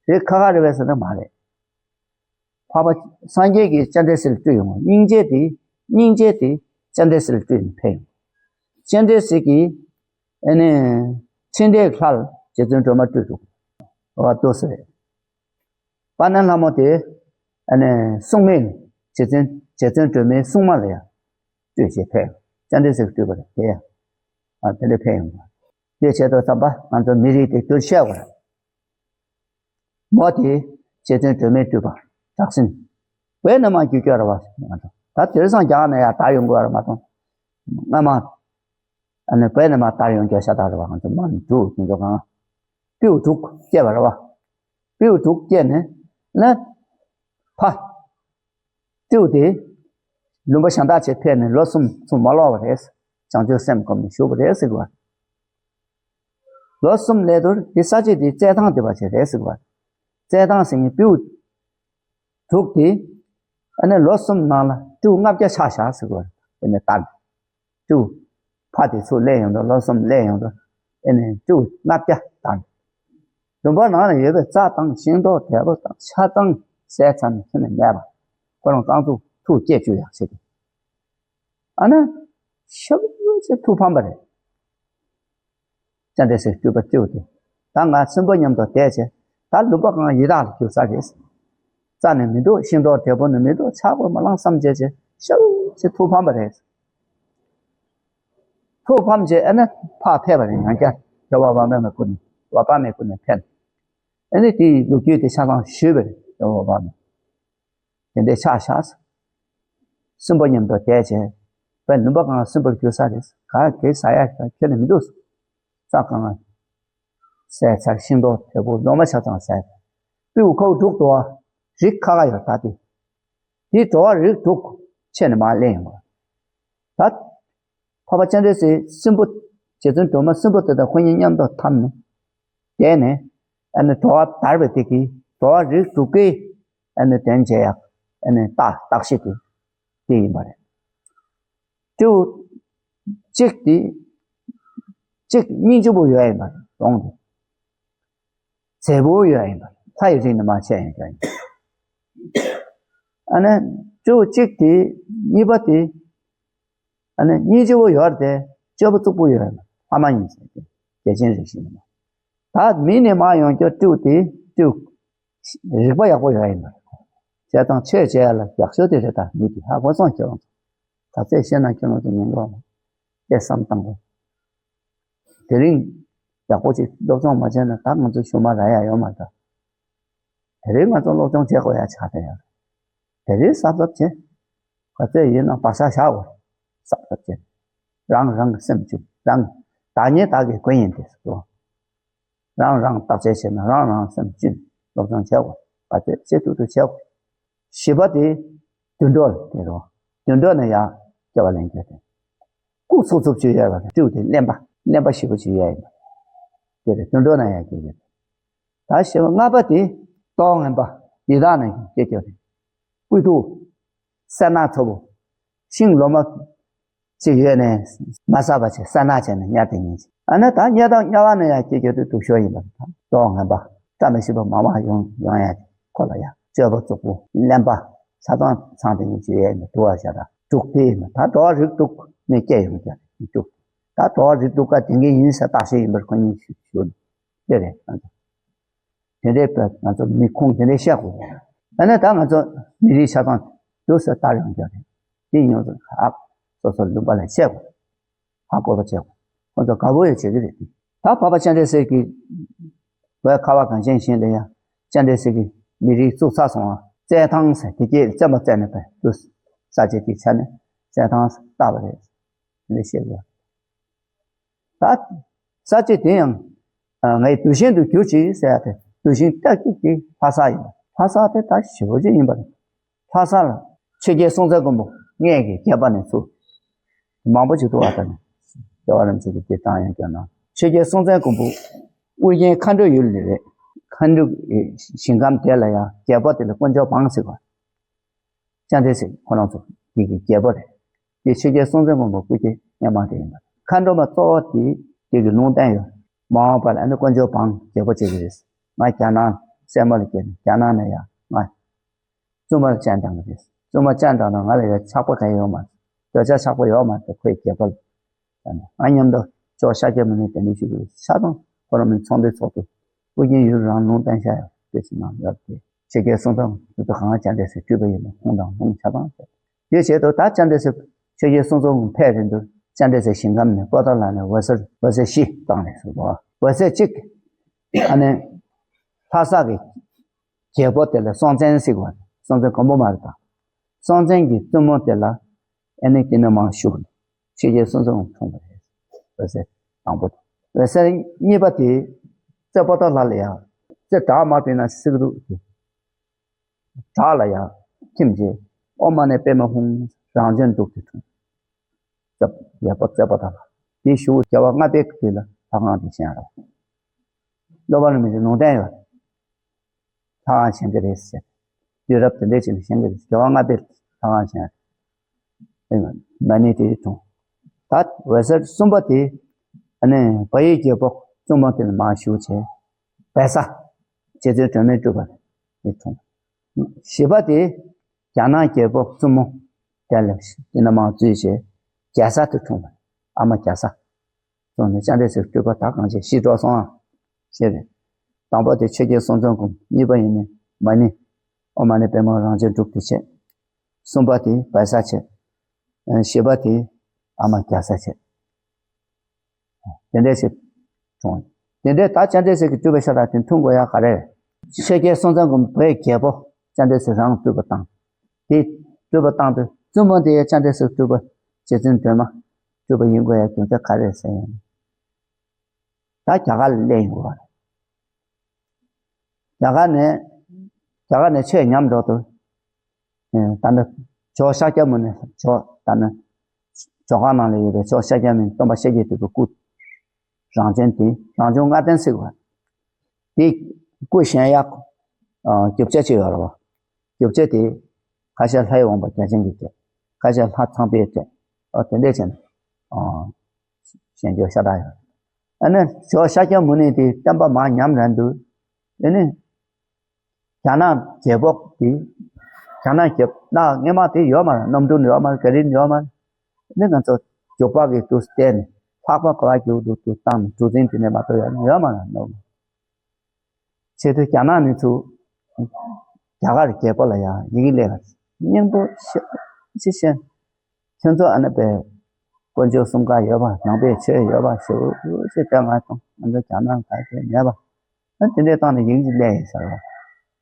རིགས་ཁ་ཁ་རེད་པས་ཟེར་ན་མ་རེད། འཕགས་པ་སངས་རྒྱས་ཀྱིས་སྤྱན་རས་གཟིགས་ལ་སྤྲུལ་ཡོང་བ། སྙིང་རྗེ་དེ། སྙིང་རྗེ་དེ་སྤྱན་རས་གཟིགས་ལ་སྤྲུལ་ནས་ཕེབས་ཡོང་། སྤྱན་རས་གཟིགས་ཀྱིས་ཨ་ནི་ཕྱི་མཐའི་ལྷ་ལ་རྗེ་བཙུན་སྒྲོལ་མ་སྤྲུལ་འདུག། འོ་ཏོ་ཟེར། པཱ་ལགས་ལྷ་མོ་དེ་ཨ་ནི་སྲུང་མས་རྗེ་བཙུན་རྗེ་བཙུན་སྒྲོལ་མའི་སྲུང་མ་ལ་ཡང་སྤྲུལ་བྱས་ཕེབས། སྤྱན་རས་གཟིགས་སྤྲུལ་པ་རེད་དེ་ཡང་། ཨ་དེ་འདྲ་ཕེབས་ཡོང་བ། དེ་བྱས་དུས་ཙམ་པ་ང་ཚོ་མི་རིགས་དེ་འགྱུར་ཤེས་པ་རེད། མོ་དེ་རྗེ་བཙུན་སྒྲོལ་མས་སྤྲུལ་པ་བྲག་སྲིན། བོད་ནས་མར་བརྒྱུད་རྒྱུ་རེད་བ། ང་ཚོ་ད་དེང་སང་རྒྱ་གར་ནས་ཡར་དར་ཡོང་གི་ཡོད་རེད་མ་གཏོགས། སྔ་མ་ཨ་ནི་བོད་ནས་མར་དར་ཡོང་རྒྱུ་ཤ་སྟག་རེད་བ། ང་ཚོ་མར་འགྲོ་དེ་ཚོ་གང་སྤྲེའུ་དྲུག་སྐྱེས་པ་རེད་བ། སྤྲེའུ་དྲུག་སྐྱེས་ནས་ལ་ཕ། སྤྲེའུ་དེ་ལུང་པ་གཞན་དག་ཅིག་ཕེབས་ནས་ལོ་གསུམ་ཚུར་མ་ལོག་པ་རེད། བྱང་ཆུབ་སེམས་བསྒོམས་ནས་བཞུགས་པ་རེད་ཟེར་གི་བ། ལོ་གསུམ་སླེབས་དུས་དེ་ས་ཆ་དེ་བཙས་ཐང་དེ་བ་ཅིག་རེད་ཟེར་གི་བ། བཙས་ཐང་ཟེར་མཁན་སྤྲེའུ་དྲུག་དེ་ཨ་ནི་ལོ་གསུམ་ནང་ལ་སྤྲེའུ་ལྔ་བརྒྱ་ཆགས་བཞག་ཟེར་གི་བ། དེ་ནས་དར། སྤྲེའུ་ཕ་དེ་ཚུར་སླེབས་ཡོང་དུས་ལོ་གསུམ་སླེབས་ཡོང་དུས་ཨ་ནི་སྤྲེའུ་ལྔ་བརྒྱ་དར། ལུང་པ་ནང་ལ་ཡོད་པའི་རྩྭ་དང་ཤིང་ཏོག་འབྲས་བུ་དང་ཆ་ཚང་ཟས་ཚར་ནས་ཁྱོན་ནས་མེད་པ། ཁོ་རང་རྐང་ཚུགས་ཐུགས་བསྐྱེད་བཅུག་ཡག་བྱེད་དེ། ཨ་ནི་ཤུགས་ཆེ་ཐུགས་ཕམ་པ་རེད། སྤྱན་རས་གཟིགས་སྤྲུལ་པ་སྤྲེའུ་དེ། ད་ང་སྲིན་པོ་མཉམ་དུ་བསྡད་བྱས། ད་ལུང་པ་གང་ཡི་དྭགས་ལ་གྱུར་ས་རེད། རྩྭ་ནི་མི་འདུག། ཤིང་ཏོག་འབྲས་བུ་ནི་མི་འདུག། ཆག་སྒོ་མ་ལངས་བསམ་བྱས་བྱས་ཤུགས་ཆེ་ཐུགས་ཕམ་པ་རེད། ཐུགས་ཕམ་བྱས་ཨ་ནི་ཕར་ཕེབས་པ་རེད། ཡང་བསྐྱར་རྒྱལ་བ་འོད་དཔག་མེད་སྐུ་ནས་འོད་དཔག་མེད་སྐུ་ནས་ཕེབས། ཨ་ནི་དེའི་ལོ་རྒྱུས་དེ་ཆ་ཚང་ཞུས་པ་རེད། རྒྱལ་བ་འོད་དཔག་མེད། དེ་འདྲའི་ཆགས་བཞག། སྲིན་པོ་མཉམ་དུ་བསྡད་བྱས། བས་ལུང་པ་གང་སྲིན་པོར་གྱུར་ས་རེད། ག་གེ་ཟ་ཡ་ཁྱོན་ནས་མི་འདུག། རྩྭ་གང་ཟས་ཚར། ཤིང་ཏོག་འབྲས་བུ་ལོ་མ་ཆ་ཚང་ཟས། སྤྲེའུ་ཁོ་དྲུག་འགྲོ་བ་རིགས་ཁ་ཁ་ཡོད་ད་དེ། དེ་འགྲོ་བ་རིགས་དྲུག་ཆད་ནས་མར་སླེབས་ཡོང་བ། ད། འཕགས་པ་སྤྱན་རས་གཟིགས་སྲིན་པོ། རྗེ་བཙུན་སྒྲོལ་མ་སྲིན་པོ་དེ་དང་ཁོ་གཉིས་མཉམ་དུ་འཐམས་ནས། བསྡད་ནས། ཨ་ནི་འགྲོ་བ་དར་བའི་དེ་གིས་འགྲོ་བ་རིགས་དྲུག་གི་ཨ་ནི་དོན་བྱེད་ཡག་ཨ་ནི་རྟགས་རྟགས་གཞི་དེ་དེ་ཡིན་པ་རེད། སྤྲེའུ་གཅིག་དེ་གཅིག་སྙིང་རྗེ་པོ་ཡོད་ཡིན་པ་རེད། རོང་དེ་མཛེས་པོ་ཡོད་ཡིན་པ་རེད། ལྷ་ཡི་རིགས་ནས་མར་ཆད་ཡོང་རྒྱུ་ཡིན། ཨ་ནི་སྤྲེའུ་གཅིག་དེ་གཉིས་པ་དེ། ཨ་ནི་སྙིང་རྗེ་བོ་ཡོད་རེད་དེ། སྤྱོད་པ་རྩུབ་པོ་ཡོད་རེད། ཕ་མ་ཡིན་ཟེར་ཏེ། རྒྱལ་ཆེན་རིགས་བཞི་ནི་མ། ད་མི་ནས་མར་ཡོང་རྒྱུ་སྤྲེའུ་དེ་སྤྲེའུ་རིག་པ་ཡག་པོ་ཡོད་ཡིན་པ་རེད། བྱས་ཙང་ཆོས་བྱེད་ཡ་ལ་ཡག་ཤོས་དེ་རེད། ད་མི་དེ་ཧ་གོ་སོང་ཁྱེད་རང་ཚོ། ད་ཚེ་ཤེས་ན་ཁྱེད་རང་ཚོ་ཉན་གོ་ལ་དེ་བསམ་བཏང་དགོས། དེ་རིང་ཡག་པོ་ཅིག་སློབ་སྦྱོང་མ་བྱས་ན་ད་ང་ཚོ་གཞུག་མ་རག་ཡ་ཡོད་མ་རེད། དེ་རིང་ང་ཚོ་སློབ་སྦྱོང་བྱེད་དགོས་ཡ་ཆགས་བསྡད་ཡོད་རེད། དེ་རིང་གཟབ་གཟབ་བྱེད། ག་ཚོད་ཡིན་ན་བག་ཆགས་བཞག་དགོས། གཟབ་གཟབ་བྱེད། རང་རང་གི་སེམས་བཅོས། རང་། བདག་ཉིད་བདག་གི་མགོན་ཡིན་ཏེ་ཟེར་གོ། རང་རང་བརྟག་དཔྱད་བྱས་ན་རང་རང་སེམས་བཅོས། སློབ་སྦྱོང་བྱེད་དགོས། ག་ཚོད་བྱེད་ཐུབ་ཐུབ་བྱེད་དགོས། བཞི་པ་དེ་དུད་འགྲོ་ལ་དེ་རོ། དུད་འགྲོ་ནི་ཡང་སྐྱེ་བ་ལེན་རྒྱུ་དེ། ལྐུགས་ཚུབ་ཚུབ་ཅིག་ཡོད་པ་དང་། སྤྲེའུ་དེ་གླེན་པ། གླེན་པ་ཞེ་པོ་ཅིག་ཡོད་ཡིན་པ། དེ་རེད། དུད་འགྲོ་ན་ཡང་སྐྱེ་རྒྱུ་དེ། ད་བཞི་པ། ལྔ་པ་དེ་ལྟོགས་ངན་པ་ཡི་དྭགས་ན་ཡང་སྐྱེ་རྒྱུ་རེད། སྐུད་ཐུག་སེར་སྣ་ཚ་བོ། ཤིང་ལོ་མ་ཅིག་ཡོད་ནས་མ་ཟ་བ་བྱས་སེར་སྣ་བྱས་ནས་དམྱལ་དེ་ཉིད་ཅིག་ཨ་ནི་ད་དམྱལ་དང་དམྱལ་བ་ན་ཡང་སྐྱེ་རྒྱུ་དེ་སྡུག་ཤོས་ཡིན་པ་རེད། ད་ལྟོགས་ངན་པ་བཀྲ་མི་ཤིས་པ་མང་བ་ཡོང་ཡོང་ཡ་དེ་ཁོ་ལ་ཡང་སྤྱོད་པ་རྩུབ་པོ། གླེན་པ། ཆགས་སྡང་ཚང་དེ་ཉིད་ཅིག་ཡོད་ནས་དུ་བ་བྱས། ད་དུག་དེ་ཡིན་ན་ད་འགྲོ་བ་རིགས་དྲུག་ནས་སྐྱེ་ཡོང་རྒྱུ་རེད། དུག་ད་འགྲོ་བ་རིགས་དྲུག་ཀ་དེ་འགའི་ཡིན་ཟེར་བརྟག་དཔྱད་ཡིན་པར་ཁོ་གཉིས་ཞུ་ཞུ་ནས་དེ་རེད། དེ་འདྲའི་ང་ཚོ་མི་ཁུངས་དེ་འདྲའི་བཤད་དགོས། ཨ་ནི་ད་ང་ཚོ་མི་རིགས་ཆ་ཚང་དུ་སུ་ལྟར་ཡོང་རྒྱུ་རེད། དེ་ཡོངས་སུ་ཨ་སོ་སོ་ལུང་པ་ལ་བཤད་དགོས། ཧ་གོ་བ་བྱེད་དགོས། ཁོ་ཚོ་དགའ་བོ་ཡང་བྱེད་ཀྱི་རེད། ད་འཕགས་པ་སྤྱན་རས་གཟིགས་ཀྱི་བོད་ཁ་བ་གངས་ཅན་ཞིང་ལ་ཡང་སྤྱན་རས་གཟིགས་ཀྱི་མི་རིགས་བཙུགས་ཚར་སོང་བ། བཙལ་ཐང་ཟེར་དེ་སྐད་བཙན་པོ་བཙལ་ནས་པའི་དུ་ས་བཅད་དེ་ཆ་ནས་བཙལ་ཐང་བཏགས་པ་རེད། འདི་བཤད་དགོས། ད་ས་བཅད་དེ་ཡང་ངའི་གདུལ་ཞིང་དུ་གྱུར་ཅིག་ཟེར་ཡ་དེ། གདུལ་ཞིང་ལྟ་ཅི་དེ་ལྷ་ས་ཡིན། ལྷ་ས་དེ་ད་ཞེ་པོ་ཅིག་ཡིན་པ་རེད། ལྷ་ས་ལ་ཆོས་རྒྱལ་སྲོང་བཙན་སྒམ་པོ་སྔས་ཀྱི་རྒྱལ་པོ་ནས་ཚུར་མང་པོ་ཅིག་འདུག་བ། ད་ནི་རྒྱལ་བ་རིན་པོ་ཆེ་གི་དེ་བཏང་ཡང་སྐྱོན་ན། ཆོས་རྒྱལ་སྲོང་བཙན་སྒམ་པོ་ཨུ་རྒྱན་མཁའ་འགྲོའི་ཡུལ་ལ་རེད། མཁའ་འགྲོའི་ཞིང་ཁམས་དེ་ལ་ཡང་རྒྱལ་པོ་དེ་ལ་དཀོན་མཆོག་འབངས་ཟེར་བ། སྤྱན་རས་གཟིགས་ཁོ་རང་ཚོ་དེ་གི་རྒྱལ་པོ་རེད། དེ་ཆོས་རྒྱལ་སྲོང་བཙན་སྒམ་པོ་སྐུ་སྐྱེ་སྔ་མ་དེ་ཡིན་པ། མཁའ་འགྲོ་མ་གཙོ་བོ་དེ་དེ་གི་ལུང་བསྟན་ཡོད། མ་འོངས་པ་ལ་ཨ་ནི་དཀོན་མཆོག་འབངས་རྒྱལ་པོ་བྱེད་ཀྱི་རེད། ང་རྒྱ་ནག་སྲས་མོ་ལ་སྐྱེས་ནས་རྒྱ་ནག་ནས་ཡང་ང་བཙུན་མོར་སྤྱན་དྲངས་ཀྱི་རེད། བཙུན་མོ་སྤྱན་དྲངས་ན་ང་ལ་ཡང་ཆགས་པ་གང་ཡང་ཡོད་མ་རེད། འདོད་ཆགས་ཆགས་པ་ཡོད་མ་རེད། ཁོའི་རྒྱལ་པོ་ལ་ང་མཉམ་དུ་ཇོ་བོ་ཤཱཀྱ་མུ་ནེ་དེ་འདྲ་ཞུ་དགོས། ཆ་ཚང་ཁོ་རང་མི་ཚོང་འདུས་ཚོགས་འདུ་ཨུ་རྒྱན་ཡུལ་རང་ལུང་བསྟན་བྱ་ཡག་དེ་ཞིག་ནང་ཡོད་དེ། ཆོས་རྒྱལ་སྲོང་བཙན་སྒམ་པོ་གང་སྤྱན་རས་གཟིགས་སྤྲུལ་པ་ཡིན་ན་ཁུངས་དང་ལུང་ཆ་ཚང་ཡོད། དེའི་ཆེད་དུ་ད་སྤྱན་རས་གཟིགས་ཆོས་རྒྱལ་སྲོང་བཙན་སྒམ་པོ་ཕེབས་རན་དུས་སྤྱན་རས་གཟིགས་ཞིང་ཁམས་ནས་པོ་ཏཱ་ལ་ནས་འོད་ཟེར་འོད་ཟེར་བཞི་བཏང་ནས་སུ་གོ། འོད་ཟེར་གཅིག་ཨ་ནི་ལྷ་ས་གི་རྒྱལ་པོ་དེ་ལ་སྲོང་བཙན་ཟེར་བ། སྲོང་བཙན་སྒམ་པོ་མ་རེད་ད། སྲོང་བཙན་གྱི་བཙུན་མོ་དེ་ལ་ཨ་ནི་དེ་ནས་མར་ཞུགས་ནས་ཆོས་རྒྱལ་སྲོང་བཙན་སྒམ་པོ་འཁྲུངས་པ་རེད། འོད་ཟེར་དང་པོ་དེ། འོད་ཟེར་གཉིས་པ་དེ་རྩེ་པོ་ཏཱ་ལ་ལ་ཡང་རྩེ་བྲག་དམར་པོའི་ནང་སྲིད་དུ་བྲག་ལ་ཡང་ཁྱིམ་བྱས། ཨོཾ་མ་ཎི་པདྨེ་ཧཱུྃ་རང་བྱོན་འབྲུག་སྟེ་འཁྲུངས། རྩེ་རྒྱལ་པོ་རྩེ་པོ་ཏཱ་ལ། དེའི་ཞུ་རྒྱལ་བ་ལྔ་པའི་དུས་ལ་ལྷ་ཁང་དེ་བཞེངས་རོགས། སློབ་དཔོན་རིན་པོ་ཆེ་ལུང་བསྟན་ཡོད། ལྷ་ཁང་བཞེངས་ཀྱི་རེད་ཟེར། དུས་རབས་དེ་འདྲའི་ཆེད་དུ་བཞེངས་ཀྱི་རེད། རྒྱལ་བ་ལྔ་པའི་ལྷ་ཁང་བཞེངས། མ་ཎི་དེ་འཁྲུངས། ད་འོད་ཟེར་གསུམ་པ་དེ་ཨ་ནི་བལ་ཡུལ་རྒྱལ་པོ་བཙུན་མོ་དེ་ལ་མར་ཞུགས་བྱས། བལ་བཟའ་རྗེ་བཙུན་སྒྲོལ་མའི་སྤྲུལ་པ་དེ་འཁྲུངས། བཞི་པ་དེ་རྒྱ་ནག་རྒྱལ་པོ་བཙུན་མོ་དེ་ལ་དེ་ནས་མར་བཙུན་བྱས། རྒྱ་བཟའ་དེ་འཁྲུངས་པ། ཨ་མ་རྒྱ་བཟའ། སོང་ནས་སྤྱན་རས་གཟིགས་སྤྲུལ་པ་ད་གང་བྱས་ཤི་འགྲོ་སོང་ཨ། ཞེས་རེད། དང་པོ་དེ་ཆོས་རྒྱལ་སྲོང་བཙན་སྒམ། གཉིས་པ་ཡིན་ནི་མ་ཎི། ཨོཾ་མ་ཎི་པདྨེ་ཧཱུྃ་རང་བྱོན་འབྲུག་སྟེ་བྱས། གསུམ་པ་དེ་བལ་བཟའ་བྱས། བཞི་པ་དེ་ཨ་མ་རྒྱ་བཟའ་བྱས། དེ་འདྲས་ཞིག་བྱུང་། དེ་འདྲས་ད་སྤྱན་རས་གཟིགས་ཀྱི་སྤྲུལ་པ་ཤ་སྟག་དེ་འཁྲུངས་དགོས་ཡ་ག་རེ་རེད། ཆོས་རྒྱལ་སྲོང་བཙན་སྒམ་པོའི་རྒྱལ་པོ་སྤྱན་རས་གཟིགས་རང་སྤྲུལ་པ་བཏང་། དེ་སྤྲུལ་པ་བཏང་དུས་བཙུན་མོ་དེ་ཡང་སྤྱན་རས་གཟིགས་སྤྲུལ་པ་རྗེ་བཙུན་སྒྲོལ་མ་སྤྲུལ་པ་ཡིན་དགོས་ཡ་རྒྱུ་མཚན་ག་རེ་རེད་ཟེར་ཡ་ན། ད་རྒྱ་གར་ལ་སླེབས་ཡོང་གི་བ་རེད། རྒྱ་གར་ནས་རྒྱ་གར་ནས་ཆོས་ཉམས་འགྲོ་དུས། ད་ནི་ཇོ་བོ་ཤཱཀྱ་མུ་ནེ་ཇོ་ད་ནི་ཇོ་ཁང་ནང་ལ་ཡོད་པའི་ཇོ་བོ་ཤཱཀྱ་མུ་ནེ་སྟོན་པ་ཤཱཀྱ་ཐུབ་པའི་སྐུ་རང་བྱོན་དེ་རང་བྱུང་ལྔ་ལྡན་ཟེར་བ། དེ་སྐུ་བཞེངས་ཡག་རྒྱུ་ཆ་ཅིག་ཡོད་རེད་བ། རྒྱུ་ཆ་དེ་ཁ་ཤས་ལྷའི་དབང་པོ་བརྒྱ་བྱིན་གྱིས་སྤྲད། ཁ་ཤས་ལྷ་ཚངས་པས་སྤྲད། ཨོ་དེ་འདྲས་བྱས་ནས་བཞེངས་རྒྱུ་ཤ་སྟག་ཡོད། ཨ་ནི་ཇོ་བོ་ཤཱཀྱ་མུ་ནེ་དེ་བསྟན་པ་མར་ཉམས་རན་དུས། དེ་ནི་རྒྱ་ནག་རྒྱལ་པོ་དེ། རྒྱ་ནག་རྒྱལ་ནག་སྔས་མ་དེ་ཡོད་མ་རེད། གནམ་གྲུ་ཡོད་མ་རེད། ག་རེ་ཡོད་མ་རེད། ནི་ང་ཚོ་ འཇུག་པ་གི་དུས་བལྟས་ནས་ལྷག་པ་ག་བ་རྒྱུག་འདུག་དུས་བཏང་ནས་གྲུ་གཟིངས་དེ་ནས་མ་གཏོགས་ཡང་ཡོད་མ་རེད་ནོ། བྱེད་དུས་རྒྱ་ནག་ནས་ཚུར་རྒྱ་གར་རྒྱལ་པོ་ལ་ཡང་ཡི་གེ་སླེབས་པ་སྙིང་པོ་ཤེས་ཤེས་ཤེས། ཁྱོད་ཚོ་ཨ་ནི་པའི་དཀོན་མཆོག་གསུམ་ཀ་ཡོད་པ། ནང་པའི་ཆོས་ཡོད་པ་ཞུ་ཞེས་བསྟན་ང་དང་ང་ཚོ་རྒྱ་ནག་ག་གེ་མེད་པ། ཨ་དེ་འདྲའི་སྟེང་ནས་ཡིན་གྱི་ལས་ཡིན་ཟེར་བ།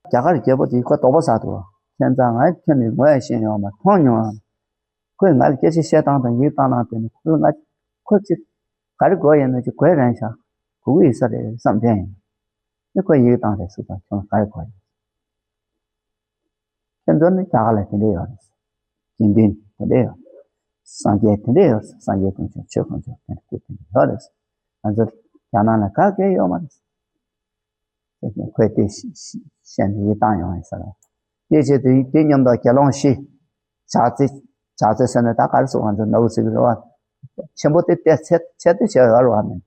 རྒྱ་གར་རྒྱལ་པོ་དེ་ཁོ་དོགས་པ་ཟ་འདུག་ཁྱེད་ཚང་ང་ཁྱོད་ནས་ངོ་ཡང་ཤེས་མྱོང་མ་མཐོང་མྱོང་ཨ། ཁོས་ང་ལ་སྐད་ཆ་བཤད་སྟངས་དང་ཡིག་བཏང་སྟངས་དེ་ནི་ཁོ་ལ་ང་ཁོ་ཅིག་ག་རེ་དགོས་ཡིན་ན་ཅིག་གོ་རན་ཤག་གོ་གི་ཡོད་ས་རེད་བསམ་དྲན་ཡིན། ཨ་ཁོས་ཡིག་བཏང་རེད་ཟེར་དང་ཁྱོད་ལ་ག་རེ་དགོས་ཡིན། ཁྱེད་ཚོ་ནི་རྒྱ་གར་ལ་དེ་འདྲ་ཡོད་རེད། དགེ་འདུན་དེ་འདྲ་ཡོད་རེད། སངས་རྒྱས་དེ་འདྲ་ཡོད་རེད། སངས་རྒྱས་དཀོན་མཆོག་ཆོས་དཀོན་མཆོག་དེ་འདྲ་སྐུ་དེ་འདྲ་ཡོད་རེད། ང་ཚོ་རྒྱ་ནག་ལ་ག་གེ་ཡོད་མ་རེད། ཁོས་དེ་བཤད་ནས་ཡིད་བཏང་ཡོང་ཡིན་ས་རེད། དེ་བྱས་དུས་དེ་མཉམ་དུ་དགེ་སློང་བཞི། བྱ་ཚེ། བྱ་ཚེ་ཟེར་ན་ད་ག་རེ་ཟེར་ང་ཚོ་ནོར་བུ་ཟེར་གི་རེད་བ། ཆེན་པོ་དེ་ཏེ་ཚད་ཚད་དེ་བྱས་ཡོད་རེད་བ་མིན།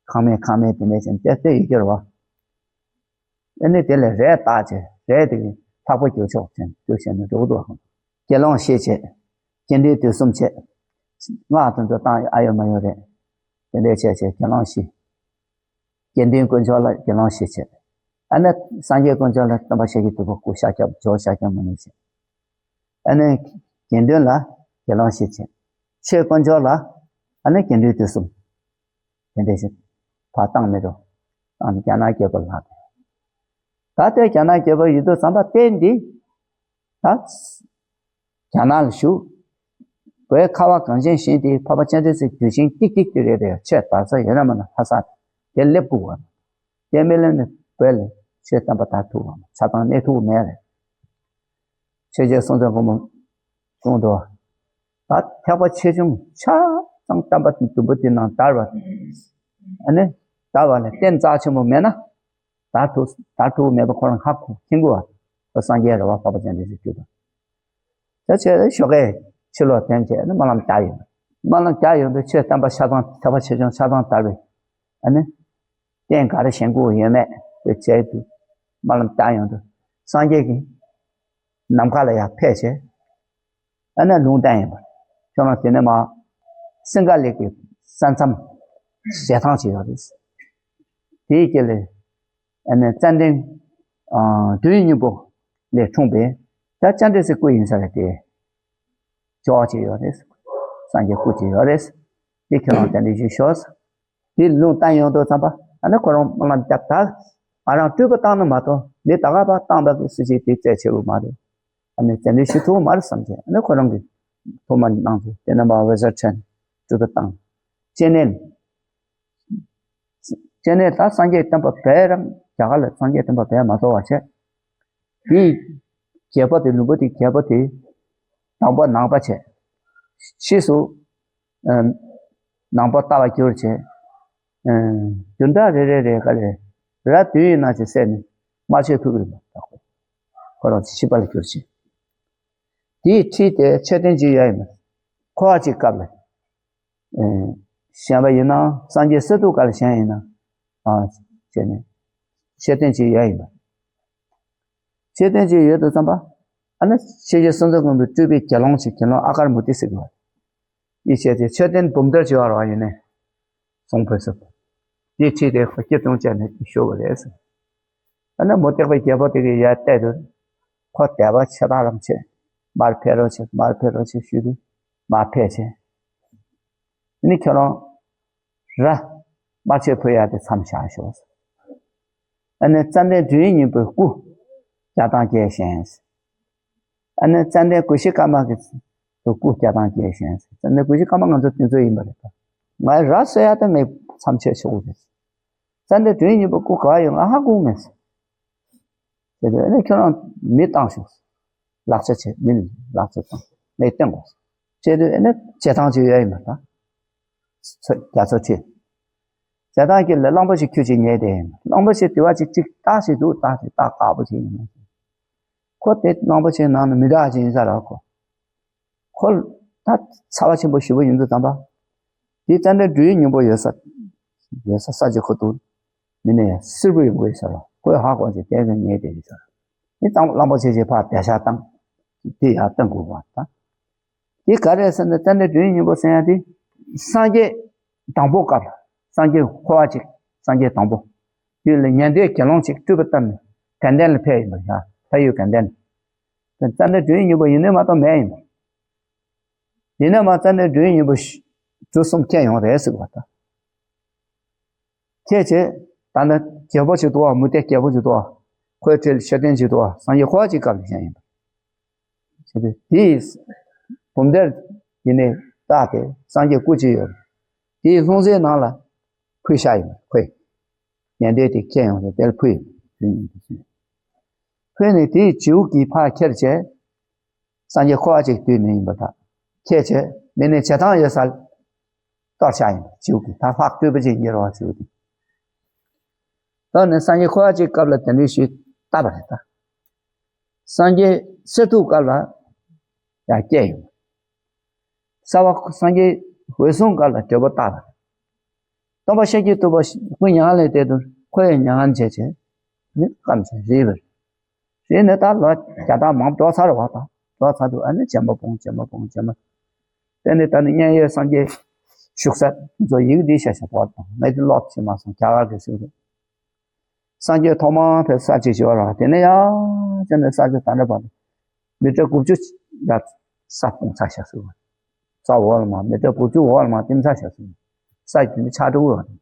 ཁང་མེད་ཁང་མེད་དེ་འདྲ་བྱས་ཏེ་ཏེ་ཡོད་ཀྱི་རེད་བ། ཨ་ནི་དེ་ལས་རས་བཏགས་བྱས་རས་དེ་གི་ལྷག་པ་རྒྱུ་ཆོག་ཅན་རྒྱུ་བྱས་ནས་འགྲོ་གི་འདུག་དགེ་སློང་བཞི་བྱས། དགེ་འདུན་དུས་གསུམ་བྱས། སྔགས་དེ་ཚོ་བཏང་ཨ་ཡོད་མ་ཡོད་རེད། དེ་འདྲས་བྱས་བྱས་དགེ་སློང་བཞི། དགེ་འདུན་དཀོན་མཆོག་ལ་དགེ་སློང་བཞི་བྱས། ཨ་ནི་སངས་རྒྱས་དཀོན་མཆོག་ལ་སྟོན་པ་ཤཱཀྱ་ཐུབ་པ་སྐུ་ཤཱཀྱ་ཇོ་བོ་ཤཱཀྱ་མུ་ནེ་བྱས། ཨ་ནི་དགེ་འདུན་ལ་དགེ་སློང་བཞི་བྱས། ཆོས་དཀོན་མཆོག་ལ་ཨ་ནི་དགེ་འདུན་དུས་གསུམ། དེ་འདྲ་ཞིག་ཕར་བཏང་མི་འགྲོ། བཏང་ནས་རྒྱ་ནག་རྒྱལ་པོ་ལ་ལྷག་ད་ལྟའི་རྒྱ་ནག་རྒྱལ་པོ་ཡོད་དུས་ཙམ་པ་བརྟེན་འདི། ད་རྒྱ་ནག་ལ་བཞུགས། བོད་ཁ་བ་གངས་ཅན་ཞིང་དེའི་འཕགས་པ་སྤྱན་རས་གཟིགས་གདུལ་ཞིང་ཏིག་ཏིག་ཏིག་རེད་རེད། ཆོས་དར་ས་ཡོད་ན་མ་ན་ལྷ་ས་དེ་སླེབས་དགོས་བ། དེ་མི་ལེན་ནས་བོད་ལ་ཆོས་བསྟན་པ་དར་ཐུབ་བ་ཆ་ཚང་གནས་ཐུབ་མེད་རེད། ཆོས་རྗེ་སྲོང་བཙན་སྒམ་པོ་གསུངས་འདུག་ད་ཐེག་པ་ཆེ་ཆུང་ཆ་ཚང་བསྟན་པ་དུམ་བུ་དེ་ནང་དར་བ། ཨ་ནི་དར་བ་ལ་རྟེན་རྩ་ཆེན་པོ་མེད་ན། དར་ཐུབ་དར་ཐུབ་མེད་པ་ཁོ་རང་ཧ་གོ་མཁྱེན་དགོས་བ། ཁོ་སངས་རྒྱས་རེད་བ། འཕགས་པ་སྤྱན་རས་གཟིགས་རྒྱུད་དང་། ད་ཆོས་ཞོགས་ཀས་ཕྱི་ལོགས་ཐོན་བྱས་ནི་སྨོན་ལམ་རྒྱག་ཡོང་། སྨོན་ལམ་རྒྱག་ཡོང་དུས་ཆོས་བསྟན་པ་ཆ་ཚང་ཐེག་པ་ཆེ་ཆུང་ཆ་ཚང་དར་བའི། ཨ་ནི། རྟེན་ག་རེ་བཞེངས་དགོས་ཡོད་མེད་དེ་བྱས་དུས། སྨོན་ལམ་རྒྱག་ཡོང་དུས། སངས་རྒྱས་ཀྱིས་ནམ་མཁའ་ལ་ཡར་ཕེབས་བྱས། ཨ་ནི་ལུང་བསྟན་ཡིན་པ། ཁྱོད་རང་དེ་ནས་མར་སིང་ག་ལ་གི་ས་མཚམས་ཞལ་ཐང་ཅིག་ཡོད་རེད། དེའི་དཀྱིལ་ལ་ཨ་ནི་ཙན་དན་ཨ་བདུན་སྙིང་པོ་ལས་འཁྲུངས་པའི་ད་སྤྱན་རས་གཟིགས་སྐུ་ཡིན་ས་རེད་དེ། ཅོག་ཅིག་ཡོད་རེད། སངས་རྒྱས་སྐུ་ཅིག་ཡོད་རེད། དེ་ཁྱོད་རང་དེ་འདྲ་ཞིག་ཤོག་དེ་ལུང་བསྟན་ཡོང་དུས་ཙམ་པ་ཨ་ནི་ཁོ་རང་སྨོན་ལམ་བརྒྱབ་ད། ང་རང་སྤྲུལ་པ་བཏང་ནི་མ་གཏོགས་མི་ད་ག་པ་བཏང་པ་གི་སྲིད་ཇུས་དེ་རྩ་ཆེ་བོ་མ་རེད། ཨ་ནི་དེ་འདྲ་ཞིག་ཐུབ་མ་རེད་བསམ་བྱས་ཨ་ནི་ཁོ་རང་གི་ཐུགས་སྨོན་གནང་ཚུལ་དེ་ནས་མར་ཝེ་ཟར་ཁྲེན་སྤྲུལ་པ་བཏང་། སྤྱན་ནས། སྤྱན་ནས་ད་སངས་རྒྱས་བསྟན་པ་བས་རང་རྒྱ་གར་ལ་སངས་རྒྱས་བསྟན་པ་བས་མ་གཏོགས་བ་བྱས། དེའི་རྒྱལ་པོ་དེ་ལུང་པ་དེའི་རྒྱལ་པོ་དེ་དང་པོ་ནང་པ་བྱས། ཕྱིས་སུ་ཨ་ནང་པ་ལྟ་བར་གྱུར་བྱས། ཨ་བདུན་ཕྲག་རེ་རེ་རེ་ག་ལེ་ར་བདུན་ཡིན་ན་ཅིག་བསད་ནས་དམར་མཆོད་ཕུལ་གི་ཡོད་པ། ཁོ་རང་ཤི་བ་ལ་གྱུར་ཅིང་། དེའི་ཁྲིད་དེ་མཆོད་རྟེན་ཅིག་ཡོད་ཡིན་པ། འཁོར་བ་གཅིག་སྐབས་ལ། ཨེ་བཞེངས་པ་ཡིན་ན་སངས་རྒྱས་གསེར་ཐུབ་སྒར་ལ་བཞེངས་ཡིན་ན། ཨ་བྱས་ནས་མཆོད་རྟེན་ཅིག་ཡོད་ཡིན་པ། མཆོད་རྟེན་ཅིག་ཡོད་དུས་ཙམ་པ། ཨ་ནི་ཆོས་རྗེ་སྲོང་བཙན་སྒམ་པོའི་སྤྲུལ་པའི་དགེ་སློང་ཅིག་དགེ་སློང་ཨ་ཀར་མུ་ཏི་ཟེར་གྱི་བ། དེ་བྱས་ཏེ་མཆོད་རྟེན་འབུམ་སྡེར་བྱེ་བ་རེ་བ་ཡིན་ནས། གསུང་ཕུལ་སོང་། དེ་ཁྲིད་དེ་ཁོ་སྐྱིད་སྡུག་བྱས་ནས་བཞུགས་པ་རེད་ཟེར། ཨ་ནི་མུ་སྟེགས་པའི་རྒྱལ་པོ་དེ་གིས་ཡར་བལྟས་དུས། ཁོ་དད་པ་ཆེ་ཐག་རིང་ཆེ། མར་ཕེབས་རོགས་བྱེད། མར་ཕེབས་རོགས་བྱེད་ཞུས་དུས། མར་ཕེབས་བྱས། ཨ་ནི་ཁྱོད་རང་ར། དམར་མཆོད་ཕུལ་ཡག་དེ་མཚམས་བཞག་ཤོག་ཨ་ནི་ཙན་དན་སྦྲུལ་སྙིང་པོའི་སྐུ་བརྒྱ་དང་བརྒྱད་བཞེངས། ཨ་ནི་ཙན་དན་གུ་ཤྲི་ཀ་མ་གི་སྐུ་བརྒྱ་དང་བརྒྱད་བཞེངས། ཙན་དན་གུ་ཤྲི་ཀ་མ་ང་ཚོ་དེ་ཚོ་ཡིན་པ་རེད་པ། ང་ར་གསོལ་ཡག་དེ་ངས་མཚམས་ཆད་ཆོག་གི་རེད། ཙན་དན་སྦྲུལ་སྙིང་པོ་སྐུ་ག་ཡོད་ང་ཧ་གོ་མེད། དེ་དུས་ཨ་ནི་ཁྱོད་རང་མི་བཏང་ཤོག་ལག་ཆ་བྱེད། མི་ལག་ཆ་བཏང་། ངས་བསྟན་དགོས། བྱས་དུས་ཨ་ནི་བྱེ་ཐང་ཅིག་ཡོད་ཡིན་པ་དང་། རྒྱ་མཚོ་ཁྲི། བྱེ་ཐང་གི་ལ་གླང་པོ་ཆེ་ཁྱུ་གཅིག་ཉལ་བསྡད་ཡིན། གླང་པོ་ཆེ་དེ་བ་ཅིག་ཅིག་སྟག་ཅིག་འདུག་སྟག་ཅིག་སྟག་དཀར་པོ་ཅིག་ཡིན། ཁོ་དེ་གླང་པོ་ཆེའི་ནང་ནས་མི་འདྲ་ཅིག་ཡིན་ས་རེད་ཁོ། ཁོ་ད་ཚ་བ་ཆེན་པོ་ཞེ་པོ་ཡིན་དུས་ཙམ་པ། དེ་ཙན་དན་སྦྲུལ་སྙིང་པོ་ཡོད་ས། ཡོད་ས་ས་ཅིག་ཁོ་འདུག་མི་ནས་སིལ་བུ་ཡོང་གི་ཡོད་ས་རེད། ཁོས་ཧ་གོ་ཅིག་དེ་ག་ཉལ་བསྡད་ཡོད་ས་རེད། དེ་ཙང་གླང་པོ་ཆེ་ཅིག་ཕར་དེད་ཤག་བཏང་། དེ་ཡར་བཏང་དགོས་པ་ད། དེ་ག་རེ་ཟེར་ན་ཙན་དན་སྦྲུལ་སྙིང་པོ་ཟེར་ཡ་དེ། སངས་རྒྱས་དང་པོ་སྐབས་ལ། སངས་རྒྱས་འཁོར་བ་གཅིག་སངས་རྒྱས་དང་པོ། དུས་ལ་ཉན་ཐོས་དགེ་སློང་གཅིག་སྤྲུལ་པ་བཏབ་ནས་དྲན་རྟེན་ལ་ཕེབས་ཡིན་པ་ཡ། ལྷ་ཡུལ་དྲན་རྟེན་ལ། ཙནྡྲ་སྦྲུལ་གཡུ་སྙིང་པོ་ཡིན་ནའི་མ་གཏོགས་མེད་ཡིན་པ། ཡིན་ནའི་མ་ཙནྡྲ་སྦྲུལ་གཡུ་སྙིང་པོ་ཞུ་གསུམ་ཁྱེད་ཡོང་རེད་ཟེར་བ་དང་། ཁྱེད་ཚོས་ད་ནི་རྒྱལ་པོ་ཅིག་འདུག་བ། མུ་སྟེགས་རྒྱལ་པོ་ཅིག་འདུག་བ། ཁོའི་འཁྲིས་ལ་མཆོད་རྟེན་ཅིག་འདུག་བ། སངས་རྒྱས་འཁོར་བ་གཅིག་སྐབས་ལ་བཞེངས་ཡིན་པ། བྱས་ཏེ་དེའི་བུམ་གཏེར་དེ་ནས་བཏགས་ཏེ་སངས་རྒྱས་སྐུ་ཅིག་ཡོད་རེད། དེའི་ལྷུང་བཟེད་ནང་ལ་ཕུལ་བཞག་ཡིན་པ། ཁོས་ཉན་ཐོས་དེ་ཁྱེད་ཡོང་རེད། དེ་ལ་ཕུལ་ཡིན་པ། ཕུལ་ནས་དེའི་བྱིའུ་གིས་ཕར་ཁྱེར་བྱས། སངས་རྒྱས་འཁོར་བ་གཅིག་དུས་ནས་ཡིན་པ་དང་། ཁྱེད་ཚོས་མི་ནི་བྱེ་ཐང་ཡོད་སར་གཏོར་བྱ་ཡིན་པ། བྱིའུ་གིས་ད་ལྷག་སྤྲུལ་པ་ཅིག་གཉེར་བ་བྱིའུ་གིས། ད་ནི་སངས་རྒྱས་འཁོར་བ་གཅིག་སྐབས་ལ་དེ་འདྲའི་ཞིག་བཏབ་པ་རེད་ད། སངས་རྒྱས་གསེར་ཐུབ་སྐབས་ལ་ཡང་སྐྱེས་ཡོད། གསལ་བ་སངས་རྒྱས་འོད་སྲུང་སྐབས་ལ་བགྲེས་པོ་བཏགས་པ་རེད། སྟོན་པ་ཤཱཀྱ་ཐུབ་པ་སྐུ་མྱ་ངན་ལས་འདས་དུས་ཁོ་ཡང་མྱ་ངན་བྱས་བྱས་ནི་སྐམ་བྱས་རིལ་བ་རེད། རེད་ནས་ད་ལོ་བརྒྱ་ཕྲག་མང་པོ་འགྲོ་ཚར་བ་དང་། འགྲོ་ཚར་དུས་ཨ་ནི་བྱེ་མ་སྤུངས། བྱེ་མ་སྤུངས། བྱེ་མ། དེ་ནས་ད་ནི་མཉན་ཡོད་སངས་རྒྱས་བཞུགས་ས་ཚོ་ཡི་གེ་འདི་ཤ་ཤ་བོར་དང་། ངས་འདི་ཀློག་བྱེད་མ་སོང་། རྒྱ་གར་གྱི་སྲོལ་རེད། སངས་རྒྱས་ཐོག་མར་ཕེབས་ས་ཅིག་བྱོས་ར། དེ་ནས་ཡང་ཅི་ནས་ས་ཆ་ད་ལྟ་བར་མི་ཊར་དགུ་བཅུ་ཡར་ས་སྤུངས་ཚར་ཤག་ཟེར་བ། ས་འོག་ལ་མར་མི་ཊར་དགུ་བཅུ་འོག་ལ་མར་བསྟིམ་ཚར་ཤག་ཟེར་བ། ས་དེ་ནི་ཆག་འགྲོ་གི་ཡོད་རེད།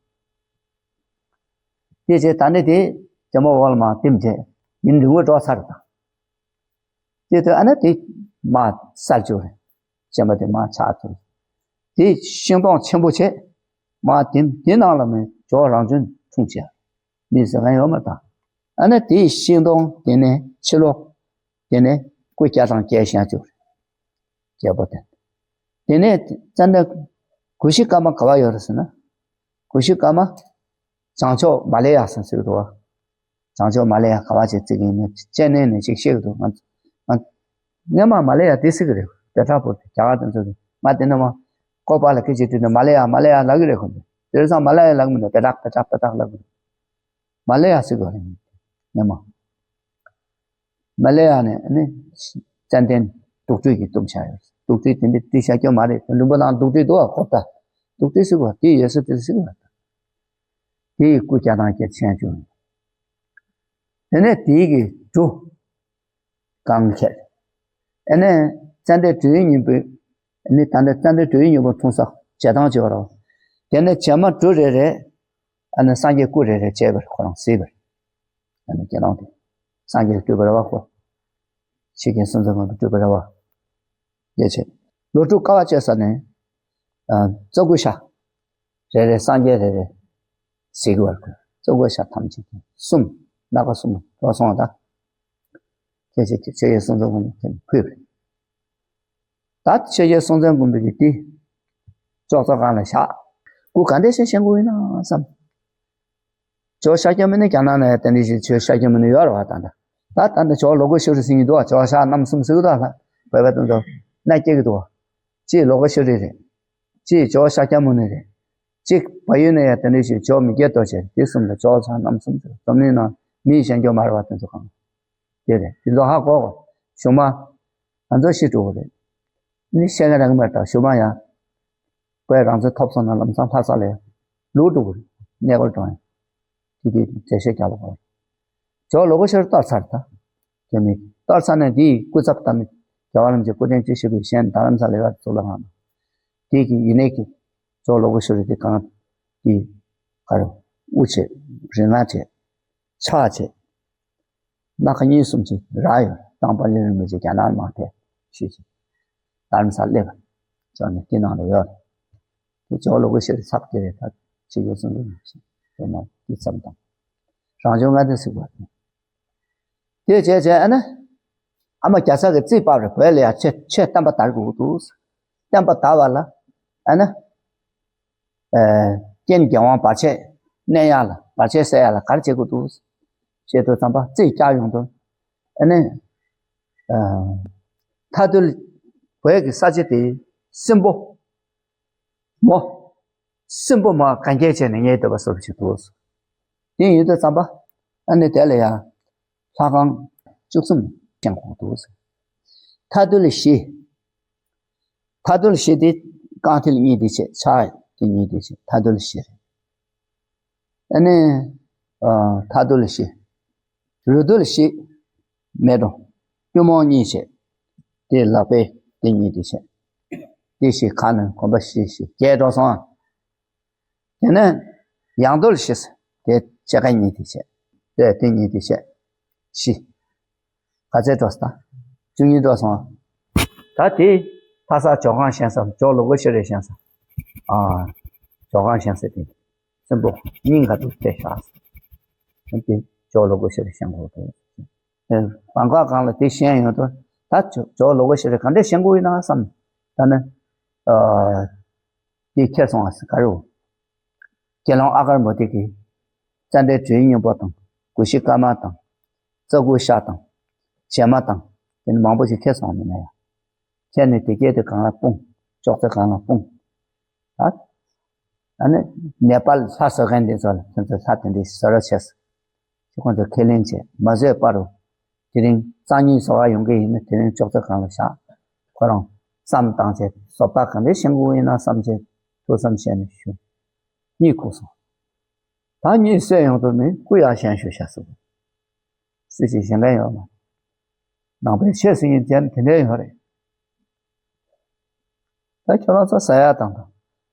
དེ་རྗེས་ད་ནི་དེ་རྒྱལ་མོ་འོག་ལ་མར་བསྟིམ་རྗེས་ཉིན་རིང་པོ་འགྲོ་ཚར་དང་། དེ་དུས་ཨ་ནི་དེ་མར་སར་བཅུག་རེད། སྤྱན་མ་དེ་མར་ཆག་ཐུབ། དེ་ཤིང་སྡོང་ཆེན་པོ་བྱས་མར་བསྟིམ། དེ་ནང་ལ་མི་ཇོ་བོ་རང་བྱོན་འཁྲུངས་བྱས། མི་ཟེར་མཁན་ཡོད་མ་རེད་ད། ཨ་ནི་དེའི་ཤིང་སྡོང་དེ་ནས་ཕྱི་ལོགས་དེ་ནས་སྐུ་བརྒྱ་དང་བརྒྱད་བཞེངས་བཅུག་རེད། རྒྱལ་པོ་དེ། དེ་ནས་ཙནྡྲ་གུ་ཤྲི་ཀ་མ་ག་པར་ཡོད་རེད་ཟེར་ན། གུ་ཤྲི་ཀ་མ་བྱང་ཕྱོགས་མ་ལེ་ཡ་ཟེར་ཟེར་གི་འདུག་བ། བྱང་ཕྱོགས་མ་ལེ་ཡ་ག་པར་བྱེད་རྩིས་ཀྱི་ཡིན་ན་ཅེ་ནན་ནས་ཅིག་ཤེས་ཀྱི་འདུག་ང་ང་སྔོན་མ་མ་ལེ་ཡ་དེ་ཟེར་གི་རེད། བེ་ཏྲ་པུར་དེ་རྒྱ་གར་དེ་ཚོ་གི་ང་དེ་ནས་མ་ཀོ་པ་ལ་སྐད་ཆ་དྲིས་ནས་མ་ལེ་ཡ་མ་ལེ་ཡ་ལབ་གི་རེད། ཁོ་ཚོ་དེ་རིང་སང་མ་ལེ་ཡ་ལབ་གི་མི་འདུག་བེ་ཏྲ་བེ་ཏྲ་བེ་ཏྲ་ལབ་གི་འདུག་མ་ལེ་ཡ་ཟེར་གི་རེད་སྔོན་མ། མ་ལེ་ཡ་ནས་ནི་ཙན་དན་དུག་སྦྲུལ་གྱིས་བཏུམས་བཞག་ཡོད། དུག་སྦྲུལ་དེ་འདྲ་བཏུལ་བྱ་སྐྱོ་མ་རེད། ལུང་པ་ནང་དུག་སྦྲུལ་འདུག་ག་ཁོ་ད། དུག་སྦྲུལ་ཟེར་གི་རེད། དེ་ཡོད་ས་དེ་ཟེར་གི་རེད། དེ་ཡི་སྐུ་བརྒྱ་དང་བརྒྱད་བཞེངས་བཅུག་དེ་ནས་དེའི་གི་འབྲུ་གང་ཁྱེར། ཨ་ནི་ཙནྡྲ་སྦྲུལ་གཡུ་སྙིང་པོའི། ཨ་ནི་ད་ནི་ཙནྡྲ་སྦྲུལ་གཡུ་སྙིང་པོ་འཁྲུངས་ས་བྱེ་ཐང་བྱེ་བ་རོ། དེ་ནས་བྱེ་མ་འབྲུ་རེ་རེ། ཨ་ནི་སངས་རྒྱས་སྐུ་རེ་རེ་བྱས་པར་ཁོ་རང་གཟིགས་པར། ཨ་ནི་དགེ་སློང་དེ། སངས་རྒྱས་སྤྲུལ་པ་རེད་བ་ཁོ། ཆོས་རྒྱལ་སྲོང་བཙན་སྒམ་པོའི་སྤྲུལ་པ་རེད་བ། ལས་བྱེད། ལོ་དྲུག་དཀའ་བ་སྤྱད་ས་ནས། ཨ་གཙོ་དགོས་ཤ། རེ་རེ་སངས་རྒྱས་རེ་རེ་གཟིགས་པར་དགོས། གཙོ་དགོས་ཤ་ཐམས་ཅད་ཀྱི་གསུམ། སྣ་ཁ་གསུམ་འགྲོ་སོང་བ་དང་། ཁྱེད་ཚོས་ཆོས་རྒྱལ་སྲོང་བཙན་སྒམ་པོ་ཕུལ་བས། ད་ཆོས་རྒྱལ་སྲོང་བཙན་སྒམ་པོ་གིས་དེ་ཅོག་ཙེ་སྒང་ལ་བཞག་སྐུ་ག་འདྲ་ཞིག་བཞེངས་དགོས་ཡིན་ན་བསམ། ཇོ་བོ་ཤཱཀྱ་མུ་ནེ་རྒྱ་ནག་ན་ཡང་དེ་འདྲ་ཞིག་ཇོ་བོ་ཤཱཀྱ་མུ་ནེ་ཡོད་རེད་བ། ད་ད་ད་ད་ཇོ་བོ་ལོ་ཀེ་ཤྭ་རི་ཟེར་གྱི་འདུག་བ། ཇོ་བོ་ཤཱཀྱ་རྣམ་གསུམ་ཟེར་གྱི་འདུག་ལ། བོད་པ་དེ་ཚོ་སྣ་སྐྱེ་གི་འདུག་བ། གཅིག་ལོ་ཀེ་ཤྭ་རི་རེད། གཅིག་ཇོ་བོ་ཤཱཀྱ་མུ་ནེ་རེད། གཅིག་བལ་ཡུལ་ནས་ཡང་དེ་འདྲ་ཞིག་ཇོ་བོ་མི་བསྐྱོད་རྡོ་རྗེ་རེད། དེ་གསུམ་ལ་ཇོ་བོ་ཤཱཀྱ་རྣམ་གསུམ་ཟེར། འཛམ་གླིང་ནང་མིས་བཞེངས་རྒྱུ་མ་རེད་བ། དེ་ཚོ་གང་དེ་རེད། དེ་ཚོ་ཧ་གོ་གོ། གཞུག་མ་ང་ཚོ་ཤི་འགྲོ་གི་རེད། ནི་བཤད་མཁན་རང་མ་རེད། ད་གཞུག་མ་ཡང་བོད་རང་བཙན་ཐོབ་སོང་ན་ལམ་སང་ལྷ་ས་ལ་ལོག་འགྲོ་གི་རེད། གནས་སྐོར་གཏོང་ཡ། དེ་དེ་འགྲེལ་བཤད་རྒྱག་པ་གོ། ཇོ་བོ་ལོ་ཀེ་ཤྭ་རི་གཏོར་ཚར་ད། དེ་ནི་གཏོར་ཚར་ནས་དེའི་སྐུ་ཚབ་ད་ནི་རྒྱལ་བ་རིན་པོ་ཆེ་སྐུ་ཕྲེང་བཅུ་བཞི་པའི་གཞན་རྡ་རམ་ས་ལ་ཡོད་པ་གཙུག་ལག་ཁང་དང་། དེ་གི་ཡིན་ནའི་གི་ཇོ་བོ་ལོ་ཀེ་ཤྭ་རི་དེ་གང་དེ་ག་རེ་དབུ་བྱས། རིགས་ལྔ་བྱས། ཕྱག་བྱས། སྣ་ཁ་གཉིས་གསུམ་ཅིག་རག་ཡོད། དང་པ་ལས་རིན་པོ་ཆེ་རྒྱ་ནག་མ་ཕེབས་ཤུལ་ཅིག་རྡ་རམ་ས་ལ་སླེབས་པ། ཅོག་ནས་དེ་ནང་ལ་ཡོད། དེ་ཇོ་བོ་ལོ་ཀེ་ཤྭ་རི་ཚབ་དེ་རེད། ད་ཆོས་རྒྱལ་སྲོང་བཙན་སྒམ་པོ་དེ་ནང་དེ་ཚབ་དང་། རང་བྱུང་ལྔ་ལྡན་གཟིགས་པ་དེ། དེ་བྱས་བྱས་ཨ་ནི་ཨ་མ་རྒྱ་ཚ་གིས་རྩིས་པར་བོད་ལ་ཡང་ཆོས་ཆོས་བསྟན་པ་དར་དགོས་འདུག་བསྟན་པ་དར་བ་ལ་ཨ་ནི། རྐྱེན་རྒྱལ་དབང་བར་ཆད་གནོན་ཡ་ལ། བར་ཆད་སེལ་ཡ་ལ་ག་རེ་བྱེད་དགོས་འདུག་ཞེས་དུས་ཙམ་པ་རྩིས་བསྐྱར་ཡོང་དུས། ཨ་ནི། མཐའ་སྡུལ་བོད་ཀྱི་ས་ཆ་དེ་སྲིན་པོ་མོ། སྲིན་པོ་མོ་གན་རྐྱལ་བྱས་ནས་ཉལ་སྡོད་པ་བཟོ་འདྲ་ཞིག་འདུག་དེ་ཡིན་དུས་ཙམ་པ་ཨ་ནི་དེ་ལ་ཡང་ལྷ་ཁང་བཅུ་གསུམ་བཞེངས་དགོས་འདུག་མཐའ་སྡུལ་བཞི། མཐའ་སྡུལ་བཞི་དེ་ རྐང་མཐིལ་གཉིས་དེ་བྱས། ཕྱག་དེ་གཉིས་དེ་བྱས། མཐའ་རྡུལ་བཞི་རེད། ཨ་ནི། ཨ། མཐའ་རྡུལ་བཞི། རུས་རྡུལ་བཞི། མེ་ཏོག་སྟོན་མོ་གཉིས་བྱས། དེ་ལག་པའི་དེ་གཉིས་དེ་བྱས། དེ་བཞི་ཁ་ནང་གོམ་པ་བཞི་བཞི་བརྒྱད་འགྲོ་སོང་། དེ་ནས་ཡང་རྡུལ་བཞི། དེ་ཕྱེད་ཀ་གཉིས་དེ་བྱས། དེ་དེ་གཉིས་དེ་བྱས། བཞི། ག་ཚད་འགྲོ་སོང་། བཅུ་གཉིས་འགྲོ་སོང་། ད་དེ་ལྷ་ས་ཇོ་ཁང་བཞེངས་ས། ཇོ་ལུགས་པ་ཤེས་རིག་བཞེངས་ས། ཨ། ཇོ་ཁང་བཞེངས་ས་དེ། སྲིན་པོ་སྙིང་ག་དུ་ཐེ་ཤག་དེ་ཇོ་ལུགས་པ་ཤེས་རིག་བཞེངས་དགོས་འདུག་བང་ཁ་སྒང་ལ་དེ་བཞེངས་ཡོང་དུས། ད་ཇོ་ཇོ་ལུགས་པ་ཤེས་རིག་ག་འདྲས་བཞེངས་དགོས་ཡིན་ན་བསམ། ད་ནི། ཨ། དེ་ཁྱེར་སོང་བ་ཟེར་ག་རེ། དགེ་སློང་ཨ་གར་མུ་ཏིག་གིས་ཙནྡན་དྲི་ཡི་སྙིང་པོ་དང་། ཀུ་ཤི་ཀ་མ་དང་། རྩ་ཀུ་ཤ་དང་། བྱེ་མ་དང་། དེ་ནི་མང་པོ་ཞིག་ཁྱེར་སོང་བ་མིན་ན་ཡང་། ཁྱེར་ནས་དེ་སྐད་དེ་གང་ལ་སྤུངས། ཅོག་ཙེ་གང་ལ་སྤུངས། ད། ཨ་ནི་ནེ་པཱལ་ལྷ་བཟོ་མཁན་དེ་ཚོ་ལ། ཁྱོད་ཚོ་ལྷ་དེ་འདྲའི་བཟོ་རོགས་བྱས། ཁྱོད་ཁོང་ཚོ་ཁས་ལེན་བྱས། མ་བཟོས་བར་དུ། དེ་རིང་རྩ་གཉིས་བཟོ་བ་ཡོང་གི་ཡིན་ན། དེ་རིང་ཅོག་ཙེ་སྒང་ལ་བཞག་ཁོ་རང་བསམ་བཏང་བྱས། བཟོ་ལྟ་ག་འདྲས་བཞེངས་དགོས་ཡིན་ན་བསམ་བྱས། ཐུགས་བསམ་བཞེས་ནས་བཞུགས། གཉིད་ཁུག་སོང་། ད་གཉིད་སད་ཡོང་དུས་ནི་སྐུ་ཡག་བཞེངས་ཤོག་བྱས་སོང་། སུ་ཞིག་བཞེངས་མཁན་ཡོད་མ། ནང་པའི་ཆོས་ཟེར་མཁན་དེ་འདྲས་ཡོད་རེད། ད་ཁྱོད་རང་ཚོ་ཟ་ཡ་དང་དང་།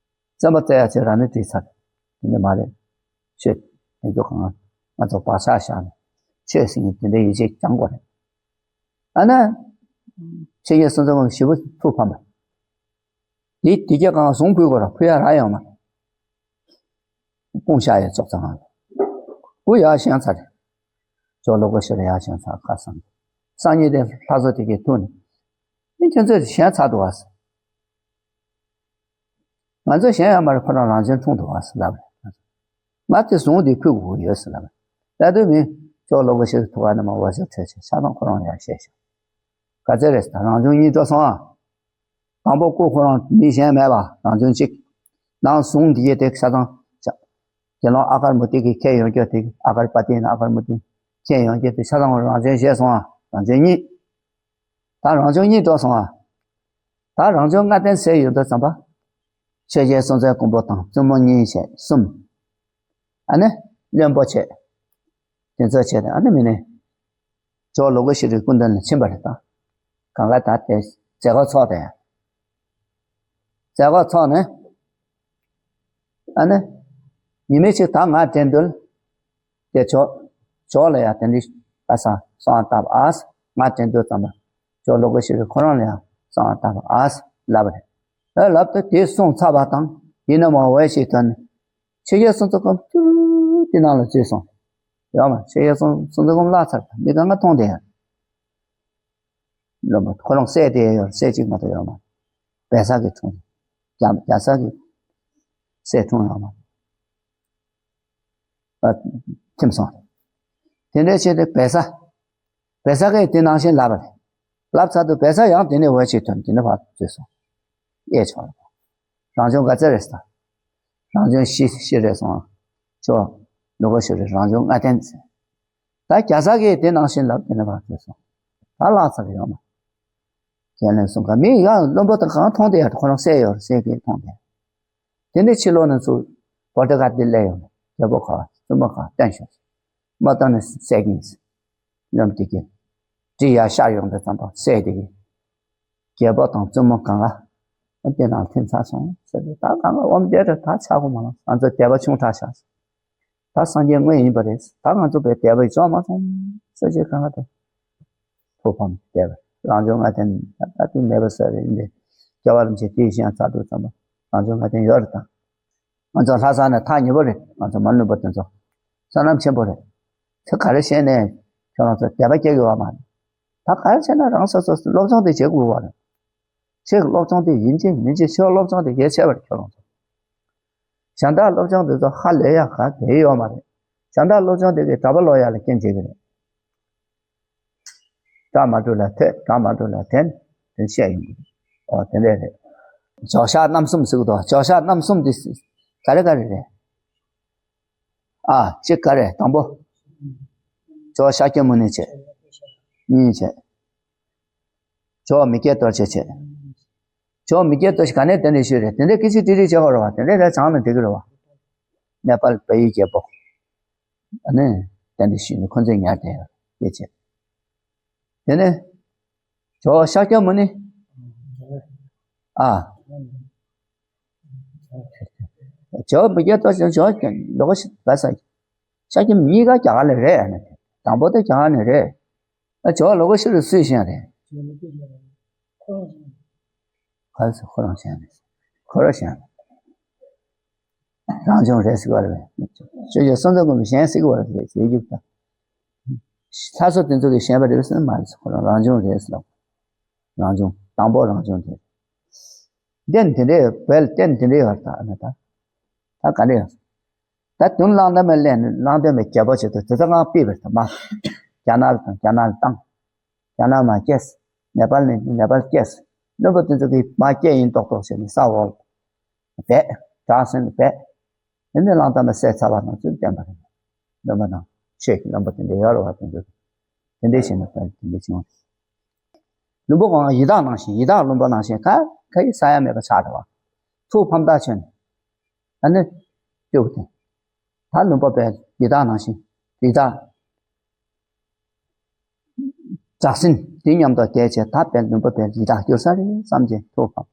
རྩམ་པ་བཙལ་ཡ་བྱེད་ར་ནི་བྲིས་ཚར། དེ་འདྲ་མ་རེད། ཆོས་དེ་ཚོ་གང་ང་ཚོ་བག་ཆགས་བཞག་ནས། ཆོས་ཟེར་མཁན་དེ་འདྲ་ཡིད་ཆེས་རྐྱང་པོ་རེད། ཨ་ནི། ཆོས་རྒྱལ་སྲོང་བཙན་སྒམ་པོ་ཞེ་པོ་ཐུགས་ཕམ་པ། དེ་དེ་རྒྱ་གང་གཟུངས་ཕུལ་དགོས་ར། ཕུལ་ཡ་རག་ཡོད་མ་རེད། སྤུངས་བཞག་ཡོད། ཅོག་ཙེ་སྒང་ལ། སྐུ་ཡར་བཞེངས་ཚར་རེད། ཇོ་ལུགས་པ་ཤེས་རིག་ཡར་བཞེངས་ཚར། ཁ་སང་སང་ཉིན་དེ་ལྷ་བཟོ་དེ་གས་ཐུག་ནས། མི་ཁྱོད་ཚོས་བཞེངས་ཚར་འདུག་བ། ང་ཚོས་བཞེངས་ཡོད་མ་རེད། ཁོ་རང་རང་བྱོན་འཁྲུངས་འདུག་བ་ཟེར་ལབ་རེད། ང་དེ་གཟུངས་དེ་ཕུལ་དགོས་ཡོད་ཟེར་ལབ་རེད། ད་དུས་མི་ཇོ་ལུགས་པ་ཤེས་རིག་ཐུག་པ་ནས་མར་འོད་ཟེར་འཕྲོས་བྱས། ཆ་ཚང་ཁོ་རང་ཡར་བཞེངས་བཞག་ག་ཚད་རེད་ཟེར། ད་རང་བྱོན་གཉིས་འགྲོ་སོང་ཨ། དང་པོ་སྐུ་ཁོ་རང་མི་གཞན་མེད་པ་རང་བྱོན་གཅིག་ནང་གཟུངས་འདི་གས་དེ་ཆ་ཚང་། དགེ་སློང་ཨ་གར་མུ་ཏིག་གིས་ཁྱེར་ཡོང་རྒྱུ་དེ། ཨ་གར་པ་ཏི་ནས་ཨ་གར་མུ་ཏིག་ཁྱེར་ཡོང་རྒྱུ་དེ་ཆ་ཚང་རང་བྱོན་བཞེས་སོང་ཨ། རང་བྱོན་གཉིས། ད་རང་བྱོན་གཉིས་འགྲོ་སོང་ཨ། ད་རང་བྱོན་ལྔ་ལྡན་ཟེར་ཡོང་དུས་ཙམ་པ། ཆོས་རྒྱལ་སྲོང་བཙན་སྒམ་པོ་དང་བཙུན་མོ་གཉིས་བྱས་གསུམ། ཨ་ནི་བློན་པོ་བྱས། དེ་ཚོ་བྱས་ཏེ་ཨ་ནི་མི་ནི། ཇོ་ལུགས་པ་ཤེས་རིག་སྐུ་མདུན་ལ་ཕྱིན་པ་རེད་ད། གང་ག་ད་དེ་མཛད་སྒོ་ཚོགས་ཏེ། མཛད་སྒོ་ཚོགས་ནས། ཨ་ནི། ཉི་མ་གཅིག་ད་ང་དྲན་དུས། དེ་ཇོ། ཇོ་ལ་ཡང་དེ་འདྲའི་ཨ་ས་གསང་བ་བཏབ་ཨ་ས། ང་དྲན་དུས་ཙམ་པ། ཇོ་ལུགས་པ་ཤེས་རིག་ཁོ་རང་ལ་ཡང་གསང་བ་བཏབ་ཨ་ས་ལབ་པ་རེད། ཨ་ལབ་དུས་དེ་གསུངས་ཚར་བ་དང་། ཡིན་ན་མ་འོས་ཞིག་ཐོན་ནས། ཆོས་རྒྱལ་སྲོང་བཙན་སྒམ་པོ་ཏུ་དེ་ནང་ལ་འཛུལ་སོང་། ཡོད་མ། ཆོས་རྒྱལ་སྲོང་སྲོང་བཙན་སྒམ་པོ་བརླག་ཚར། མི་གང་ག་མཐོང་དེ་ཡང་། བློན་པོ་ཁོ་རང་སྲས་དེ་ཡོད། སྲས་གཅིག་མ་གཏོགས་ཡོད་མ། བལ་བཟའ་གི་འཁྲུངས། རྒྱ་རྒྱ་བཟའ་གི་སྲས་འཁྲུངས་ཡོད་མ། ཨ། ཐིམ་སོང་། དེ་འདྲའི་ཆེད་དུ་བལ་བཟའ། བལ་བཟའ་གིས་དེ་ནང་བཞིན་ལབ་པ་རེད། ལབ་ཚར་དུས་བལ་བཟའ་ཡང་དེ་ནས་འོས་ཆེ་ཐོན། དེ་ནས་ཕར་འཛུལ་སོང་། གཡས་ཕྱོགས་ལ། རང་བྱོན་ག་ཚད་རེད་ཟེར། རང་བྱོན་བཞི་བཞི་རེད་སོང་། ཇོ་ལུགས་པ་ཤེས་རིག་རང་བྱོན་ལྔ་ལྡན་ཟེར། ད་རྒྱ་བཟའ་གིས་དེ་ནང་བཞིན་ལབ། དེ་ནས་ཕར་འཛུལ་སོང་། ད་བརླག་ཚར་ཡོད་མ། ཁས་ལེན་གསུང་ག་མི་ཡང་བློན་པོ་དང་གང་མཐོང་དེ་ཡང་ཁོ་རང་སྲས་ཡོད་རེད། སྲས་གིས་མཐོང་དེ། དེ་ནས་ཕྱི་ལོགས་ནས་ཚུར་བོ་ཊ་ག་དེ་སླེབས་ཡོང་། རྒྱལ་པོ་ག་བཙུན་མོ་ག་བསྟན་ཤོག་མ་བཏང་ན་བསད་ཀྱིན། བློན་དེ་གིས་གྲི་ཡར་བཤར་ཡོང་དུས་ཙམ་པ་སྲས་དེ་གིས། རྒྱལ་པོ་དང་བཙུན་མོ་གང་ག་དེ་ནང་ཐིམ་ཚར་སོང་ཟེར་ཏེ། ད་གང་ག་འོ་མ་དེ་རེད། ད་ཆག་གི་མ་ལ། ང་ཚོ་དད་པ་ཆུང་དྲགས་ཤག་ད་སངས་རྒྱས་དངོས་ཡིན་པ་རེད། ད་ང་ཚོ་བའི་དད་པ་ཡིས་ཅོག་མ་སོང་ཟེར་བྱས་གང་ག་དེ། ཐུགས་ཕམ་བསྡད་པ། རང་བྱུང་ལྔ་ལྡན་ད་ལྟ་དུས་མེད་པ་ཟེར་རེད། འདི་རྒྱལ་བ་རིན་པོ་ཆེ་དེའི་ཞལ་ཚར་དུས་ཙམ་པ་རང་བྱུང་ལྔ་ལྡན་ཡོད་རེད་ད། ང་ཚོ་ལྷ་ས་ནས་ཐག་ཉེ་པོ་རེད། ང་ཚོ་མ་ནུབ་པ་དེ་ཚོ། བསོད་ནམས་ཆེན་པོ་རེད། ཚེ་ག་རེ་བྱས་ནས་ཁྱོད་རང་ཚོ་དད་པ་སྐྱེ་དགོས་པ་མ་རེད། ད་ག་རེ་བྱས་ན་རང་སོ་སོ་སློབ་སྦྱོང་དེ་བྱེད་དགོས་པ་རེད། ཁྱེད་ཀྱི་སློབ་སྦྱོང་དེ་ཡིན་གཅིག་མིན་གཅིག་ཁྱེད་སློབ་སྦྱོང་དེ་གལ་ཆེ་བ་རེད། ཁྱོད་རང་ཚོ། གཞན་དག་སློབ་སྦྱོང་དེ་ཚོ་ཧ་ལས་ཡག་ག་གལ་ཡོད་མ་རེད། གཞན་དག་སློབ་སྦྱོང་དེ་གའི་གྲྭ་པ་ལོག་ཡག་ལ་རྐྱེན་བྱེད་ཀྱི་རེད། སྐྲ་མ་འགྲོ་ལ་ཐོས། སྐྲ་མ་འགྲོ་ལ་འཐེན། དེ་བཤད་ཡོང་གི་རེད། ཨོ་དེ་འདྲས་རེད། ཇོ་ཤཱཀ་རྣམ་གསུམ་ཟེར་གི་འདུག་ཇོ་ཤཱཀ་རྣམ་གསུམ་དེ་ག་རེ་ག་རེ་རེད། ཨ། གཅིག་ག་རེ། དང་པོ་ཇོ་ཤཱཀྱ་མུ་ནེ་བྱས། གཉིས་བྱས། ཇོ་མི་སྐྱེ་གདོལ་བྱེད་བྱས། ཇོ་བོ་མི་སྐྱའི་ལྟོ་ཞིག་ག་ནས་དེ་འདྲ་ཞུས་རེད། དེ་འདྲ་སྐད་ཆ་དྲིས་དྲིས་བྱེད་དགོས་རེད་བ། དེ་འདྲ་རེད་བྱང་ན་འགྲིག་གི་རེད་བ། ནེ་པཱལ་བལ་ཡུལ་རྒྱལ་པོ། ཨ་ནི་དེ་འདྲ་ཞུས་ནས་ཁོ་ཚོས་ཉར་བསྡད་ཡོད་སྐད་ཆ། དེ་ནས་ཇོ་བོ་ཤཱཀྱ་མུ་ནི། ཨ། ཇོ་བོ་མི་སྐྱའི་ལྟོ་ཞིག་ཇོ་བོ་ལོ་ག་ཤི་བ་ས། ཤཱཀྱ་མུ་གཉིས་ཀ་རྒྱ་གར་ལ་རེད། ཨ་ནི་དང་པོ་དེ་རྒྱ་གར་ནས་རེད། ཨ་ཇོ་བོ་ལོ་ག་ཤི་རུ་སུས་བཤད་རེད། ག་རེ་ཟེར། ཁོ་རང་བཤད་རེད། ཁོ་རང་བཤད་རེད། རང་བྱུང་རེད་ཟེར་བ་རེད། ཆོས་རྒྱལ་སྲོང་བཙན་སྒམ་པོས་གཞན་ཟེར་གི་བ་རེད་ཟེར་རྒྱུ་དང་། ལྷ་བཟོ་དེ་ཚོ་གིས་བཤད་པ་རེད་ཟེར་ན་མ་རེད་ཟེར། ཁོ་རང་རང་བྱུང་རེད་ཟེར་ལབ། རང་བྱུང་དང་པོ་རང་བྱུང་དེ། རྟེན་དེ་འདྲའི་བལ་རྟེན་དེ་འདྲའི་ཡོད་རེད། ད་ཨ་ནི་ད་ད་ག་འདྲ་ཡོད། ད་དོན་བླངས་དོན་མེད་ལས་ནི་བླངས་དོན་མེད་རྒྱལ་པོ་བྱེད་དུ་དེ་ཚོ་ངང་ཕུད་པ་རེད། ད་མ་རྒྱ་ནག་ལ་བཏང་། རྒྱ་ནག་ལ་བཏང་། རྒྱ་ནག་མར་སྐྱེས། ནེ་པཱལ་ནས་ནེ་པཱལ་སྐྱེས། བློན་པོ་དེ་ཚོ་གིས་མར་སྐྱེས་ཡིན་མདོག་མདོག་བྱས་ནས་ས་འོག་ལ་སྦས། བྲག་སོན་ནས་སྦས། དེ་ནས་བླངས་དོན་མེད་བསད་ཚར་བ་ནང་ཚུལ་བསྟན་པ་རེད། བློན་པོ་ནང་ཆོས་ཀྱི་བློན་པོ་དེ་འདྲ་ཡོད་རེད་བ། དེ་ཚོ་དེ་འདྲ་བྱས་ནས་དཔེ་དེ་འདྲ་བྱུང་། ལུང་པ་གང་ཡི་དྭགས་ནང་བཞིན། ཡི་དྭགས་ལུང་པ་ནང་བཞིན་ག་ག་ཡི་ས་ཡ་མེད་པ་ཆགས་རེད་བ། ཐུགས་ཕམ་ཐག་ཆོད་ནས། ཨ་ནི་སྤྲེའུ་དེ། ད་ལུང་པ་བལ་ཡི་དྭགས་ནང་བཞིན་ཡི་དྭགས་བྲག་སྲིན་དེ་མཉམ་དུ་བསྡད་བྱས། ད་བལ་ལུང་པ་བལ་ཡི་དྭགས་གྱུར་ས་རེད་བསམ་བྱས་ཐུགས་ཕམ།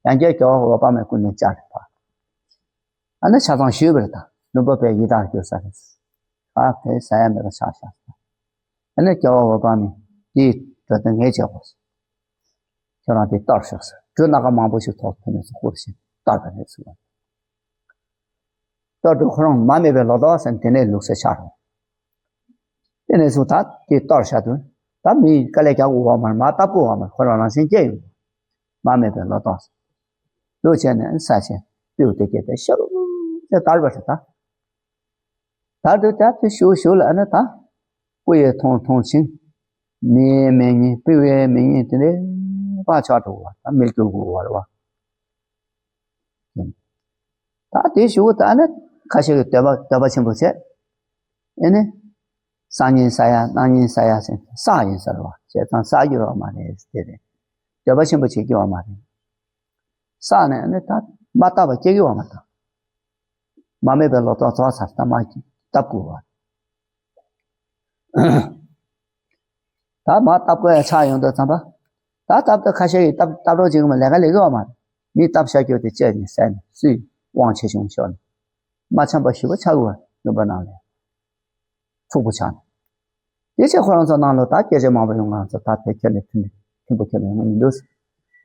ཡང་བསྐྱར་རྒྱལ་བ་འོད་དཔག་མེད་སྐུ་ནས་བཅར་རེད་བ། ཨ་ནི་ཆ་ཚང་ཞུས་པ་རེད། ད་ལུང་པ་བལ་ཡི་དྭགས་གྱུར་ས་རེད། ཨ་བལ་ས་ཡ་མེད་པ་ཆགས་ཤག། ཨ་ནི་རྒྱལ་བ་འོད་དཔག་མེད་དེའི་འགྲོ་དོན་ངས་བྱེད་དགོས། ཁྱོད་རང་དེ་གཏོར་ཤོག་ཟེར། གྲུ་སྣ་ཁ་མང་པོ་ཞིག་ཐོགས་ཕུལ་ནས་སུ་བསྐུར་ཞིང་གཏོར་བ་རེད་ཟེར་བ། གཏོར་དུས་ཁོ་རང་མ་སྨད་པའི་ལོ་ཏོག་ཟེར་དེ་ནས་ལུགས་སྲོལ་ཆགས་རེད། དེ་ནས་བཟུང་ད་དེ་གཏོར་བཞག་དུས་ད་མི་དཀའ་ལས་རྒྱག་དགོས་པ་མ་རེད། མར་བཏབ་དགོས་པ་མ་རེད། ཁོ་རང་རང་བཞིན་སྐྱེས་ཡོང་། མ་སྨད་པའི་ལོ་ཏོག་ཟེར། ལུགས་བྱས་ནས་ས་ཆེན་སྤྲེའུ་དེ་སྐྱེས་ཏེ་ཤུགས་ཀྱིས་དར་བ་རེད་ད། དར་དུས་དར་དུས་ཞུ་ཞུ་ལ་ཨ་ནི་ད། སྤུ་ཡིས་མཐོང་མཐོང་ཞིང་། མིའི་མིག་གཉིས་སྤྲེའུའི་མིག་གཉིས་དེ་འདྲའི་བག་ཆགས་འགྲོ་བ་ད་མིར་གྱུར་དགོས་པ་རེད་བ། ད་དེ་ཞུ་ད་ཨ་ནི་ཁ་ཤས་ཀྱིས་འདོད་པ་འདོད་པ་ཆེན་པོ་བྱས། ཨ་ནི་བསགས་ཉེས་བསགས་ཡ་བསགས་ཉེས་བསགས་ཡ་ཟེར་བསགས་ཡིན་ཟེར་བ་བྱས་ཙང་བསགས་རྒྱུ་རེད་བ་མ་རེད་དེ་རེད། འདོད་པ་ཆེན་པོ་བྱེད་རྒྱུ་བ་མ་རེད། བསགས་ནས་ཨ་ནི་ད་མ་བཏབ་པ་སྐྱེ་རྒྱུ་བ་མ་ད། མ་སྨད་པའི་ལོ་ཏོག་རྫོགས་ཚར་ད་མ་བཏབ་དགོས་པ། ད་མ་བཏབ་དགོས་ཡ་ཆགས་ཡོང་དུས་ཙམ་པ། ད་བཏབ་ད་ཁ་ཤས་ཀྱིས་བཏབ་བཏབ་རོགས་བྱེད་ཀྱི་མ་ལས་ཀ་ལས་ཀྱི་བ་མ་རེད། མི་བཏབ་བཞག་རྒྱུ་དེ་བཅད་ནས་ཟས་ནས་སུས་དབང་ཆེ་ཆུང་ཤོར་ནས་མ་འཆམ་པ་ཞེ་པོ་ཆགས་ཀྱི་བ། ལུང་པ་ནང་ལ་འཚུབ་པོ་ཆགས་ནས། དེ་ཕྱིར་ཁོ་རང་ཚོ་ནང་ལ་ད་སྐད་ཆ་མང་པོ་ཡོང་། ང་ཚོ་ད་དེ་ཁྱོན་ནས་མཐུན་མཐུན་པོ་ཁྱོན་ནས་ཡོང་གི་མི་འདུག་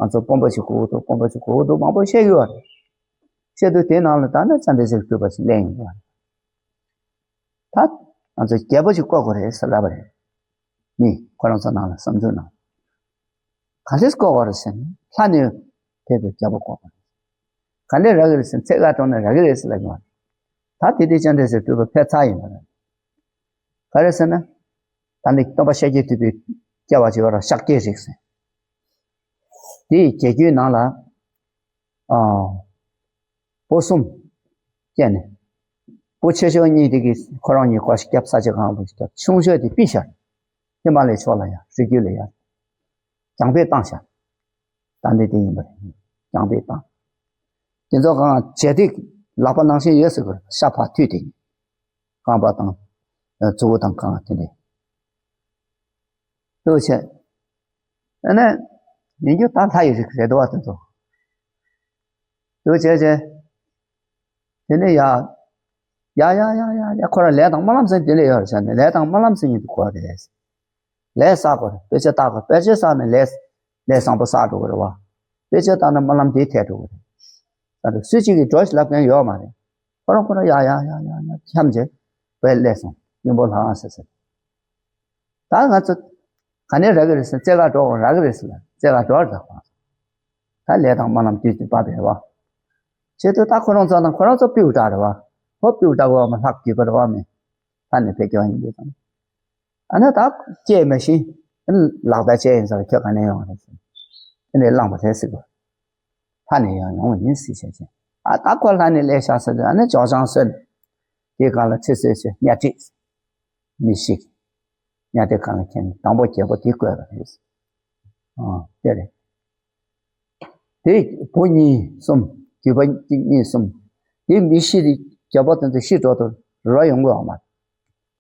ང་ཚོ་དཔོན་པོ་ཞིག་དགོས་ཀྱི་འདུག་དཔོན་པོ་ཞིག་དགོས་ཀྱི་འདུག་མང་པོ་བཤད་ཀྱི་ཡོད་རེད། བཤད་དུས་དེའི་ནང་ལ་ད་ནི་ཙནྡྲ་སྲས་སྤྲུལ་པ་ཞིག་སླེབས་ཡོང་གི་ཡོད་རེད། ད་ང་ཚོ་རྒྱལ་པོ་ཞིག་བསྐོ་དགོས་རེད་ཟེར་ལབ་པ་རེད། མི་ཁོ་རང་ཚོ་ནང་ལ་བསམ་ཚུལ་ནང་། ག་འདྲས་བསྐོ་དགོས་རེད་ཟེར་ན་ལྷ་ནས་ཕེབས་པའི་རྒྱལ་པོ་བསྐོ་དགོས་རེད། ག་འདྲས་རག་གི་རེད་ཟེར་ན་ཚེ་ག་གྲོང་ནས་རག་གི་རེད་ཟེར་ལབ་ཡོང་བ་རེད། ད་དེ་དུས་ཙནྡྲ་སྲས་སྤྲུལ་པ་ཕེབས་ཚར་ཡིན་པ་རེད། ག་རེ་ཟེར་ན། ད་ནི་སྟོན་པ་ཤཱཀྱ་ཐུབ་པའི་སྐྱེ་བ་བྱེད་པ་ར་ཤཱཀྱའི་རིགས་ཟེར། དེ་ཡི་རྒྱལ་རྒྱུད་ནང་ལ། ཨ། བུ་གསུམ་སྐྱེས་ནས། བུ་ཆེ་ཤོས་གཉིས་དེ་གིས་ཁོ་རང་གཉིས་སྐོར་ཞིག་བརྒྱབ། ས་ཆ་གང་བུ་ཞིག་བརྒྱབ། ཆུང་ཤོས་དེ་པི་ཤ་རེད། ཧི་མ་ལའི་ཕྱོགས་ལ་ཡ་རི་རྒྱུད་ལ་ཡ། རྒྱང་འཕེན་བཏང་ཤག་ད་འདི་དེ་ཡིན་པ་རེད། རྒྱང་འཕེན་བཏང་། དེ་ཚོ་གང་བྱེད་ཐིག་ལག་པ་ནང་བཞིན་ཡོད་ཟེར་དགོས་རེད། ཤ་ཕག་མཐུད་དེ། རྐང་པ་དང་། མཛུ་གུ་དང་གང་དེ་འདྲས། འདུག་བྱས། ཨ་ནི། ཡིན་རྒྱུ་ད་ལྷ་ཡི་རིགས་རེད་འདུག་བ་དེ་ཚོ། འདུག་བྱས་བྱས། དེ་ནས་ཡ། ཡ་ཡ་ཡ་ཡ་ཡ་ཁོ་རང་ལས་དང་སྨོན་ལམ་ཟེར་དེ་འདྲས་ཡོད་རེད་ཟེར་ནས་ལས་དང་སྨོན་ལམ་ཟེར་ཡིན་དུ་གོ་རེད། ལས་བསགས་དགོས་རེད། དཔེ་ཆ་ལྟ་དགོས། དཔེ་ཆ་བསགས་ནས་ལས། ལས་བཟང་པོ་བསགས་འགྲོ་གི་རེད་བ། དཔེ་ཆ་ལྟ་ན་སྨོན་ལམ་དེ་ཐེབས་འགྲོ་གི་རེད། ད་དུང་སུ་གཅིག་གིས་འགྲོ་ཞིག་ལབ་མཁན་ཡོད་མ་རེད། ཁོ་རང་ཁོ་རང་ཡ་ཡ་ཡ་ཡ་ཡ་འཁྱམས་བྱས། བས་ལས་སོང་། ཡིན་པོ་ལྷ་ཁང་ཟེར་ཟེར། ད་ང་ཚོ་ག་ནས་རག་གི་རེད་ཟེར། རྩེ་ག་འགྲོ་རག་གི་རེད་ཟེར་ལ་རྩེ་ག་འགྲོ་རེད་ད། ད་ལས་དང་སྨོན་ལམ་དུས་དུས་བབས་པ་རེད་བ། བྱེད་དུས་ད་ཁོ་རང་ཚོ་དང་ཁོ་རང་ཚོ་སྤྲེའུ་འདྲ་རེད་བ། ཧོ་སྤྲེའུ་འདྲ་བོ་མ་ལྷག་རྒྱུས་པ་རེད་བ་མེད། ད་ནས་ཕེབས་ཀྱི་ཡིན་དུས་དང་། ཨ་ན་ད་སྐྱེས་མ་ཤི། ལག་བརྡ་བྱས་ཡིན་ཟེར། ཁྱོད་ག་ནས་ཡོང་རེད་ཟེར། དེ་ནས་བླངས་པ་རེད་ཟེར་གོ། ལྷ་ནས་ཡང་ཡོང་བ་ཡིན་ཟེར་བྱས་བྱས། ཨ་ད་ཁོ་ལྷ་ནས་སླེབས་ཤག་ཟེར་དུས་ཨ་ནི་ཇོ་ཅང་གསོན། དེའི་སྒང་ལ་ཚེ་བསོད་ཟེར་གཉའ་ཁྲི། མི་ཤི། གཉའ་ཁྲི་སྒང་ལ་འཁྱེར་ནས་དང་པོ་རྒྱལ་པོ་དེ་བསྐོས་པ་རེད། ཨ་དེ་རེད། དེ་བུ་གཉིས་གསུམ། རྒྱུད་པ་གཅིག་གཉིས་གསུམ། དེ་མི་ཤི་དེ་རྒྱལ་པོ་དེ་ཚོ་ཤི་འགྲོ་དུས་རོ་ཡོང་གི་ཡོད་མ་རེད།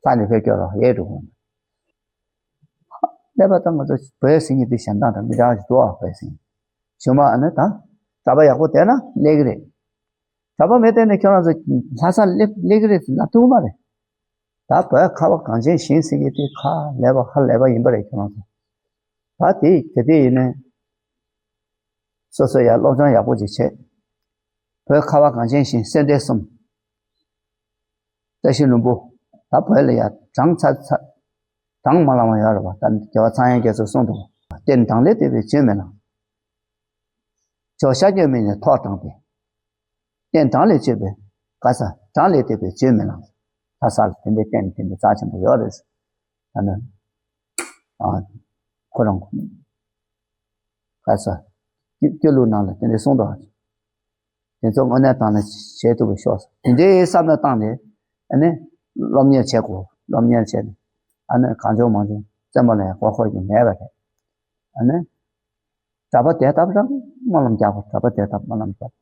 ལྷ་ནི་ཕེབས་སྐྱོ་རོ་ཡེ་འགྲོ་གི་ཡོད་མ་རེད། ཀླད་པ་དང་ང་ཚོ་བོད་ཟེར་མཁན་དེ་གཞན་དག་དང་མི་འདྲ་བ་ཞིག་འདུག་ཨ། བོད་ཟེར་མཁན་ཞུ་མ་ཨ་ནི་ད་གྲྭ་པ་ཡག་པོ་བསྡད་ན་སླེབས་ཀྱི་རེད། གྲྭ་པ་མེད་དེ་ནས་ཁྱོད་རང་ཚོ་ལྷ་ས་སླེབས་སླེབས་ཀྱི་རེད་ཟེར་ན་ཐུག་མ་རེད། ད་བོད་ཁ་བ་གངས་ཅན་ཞིང་ཟེར་གྱི་དེ་ཁ་ལས་པ་ཧ་ལས་པ་ཡིན་པ་རེད་ཁྱོད་རང་ཚོ། ད་དེ་དེ་དེ་ཡིན་ནས་སོ་སོ་ཡ་སློབ་སྦྱོང་ཡག་པོ་ཅིག་བྱེད། བོད་ཁ་བ་གངས་ཅན་ཞིང་གསོལ་འདེབས་གསུམ། བཀྲ་ཤིས་ལྷུན་པོ། ད་བོད་ལ་ཡ་གྲངས་ཚ་ཚ། གྲངས་མ་ལང་བ་ཡོད་རེད་བ། ད་རྒྱལ་བ་ཚངས་དབྱངས་རྒྱ་མཚོས་གསུངས་འདུག་རྟེན་གྲངས་ལས་འདས་པའི་རྒྱུན་མི་ལང་། ཇོ་ཤཱཀྱའི་མིང་ནས་ཐོག་དྲངས་ཏེ། རྟེན་གྲངས་ལས་བརྗོད་པའི་ག་ས་གྲངས་ལས་འདས་པའི་རྒྱུན་མི་ལང་། ལྷ་ས་ལ་དེ་འདྲའི་རྟེན་དེ་འདྲའི་རྩ་ཆེན་པོ་ཡོད་རེད། ད་ནི། ཨ། ཁོ་རང་། ག་ས། སྐྱོ་སྐྱོ་ལུགས་ནང་ལ་དེ་འདྲའི་གསུངས་འདུག་དེ་ཚོ་དངོས་གནས་དྲང་གནས་བྱེད་ཐུབ་པ་ཤོག་དེ་འདྲའི་བསམ་བློ་བཏང་ནས་ཨ་ནི་སློབ་གཉེར་བྱེད་དགོས། སློབ་གཉེར་བྱས་ནས་ཨ་ནི་གང་བྱུང་མང་བྱུང་བཙན་པོ་ལ་ཡང་མགོ་འཁོར་གྱི་མེད་པ་རེད། ཨ་ནི་གྲྭ་པ་དེ་ལྟ་བུ་རང་སྨོན་ལམ་རྒྱག་དགོས། གྲྭ་པ་དེ་ལྟ་བུ་སྨོན་ལམ་རྒྱག་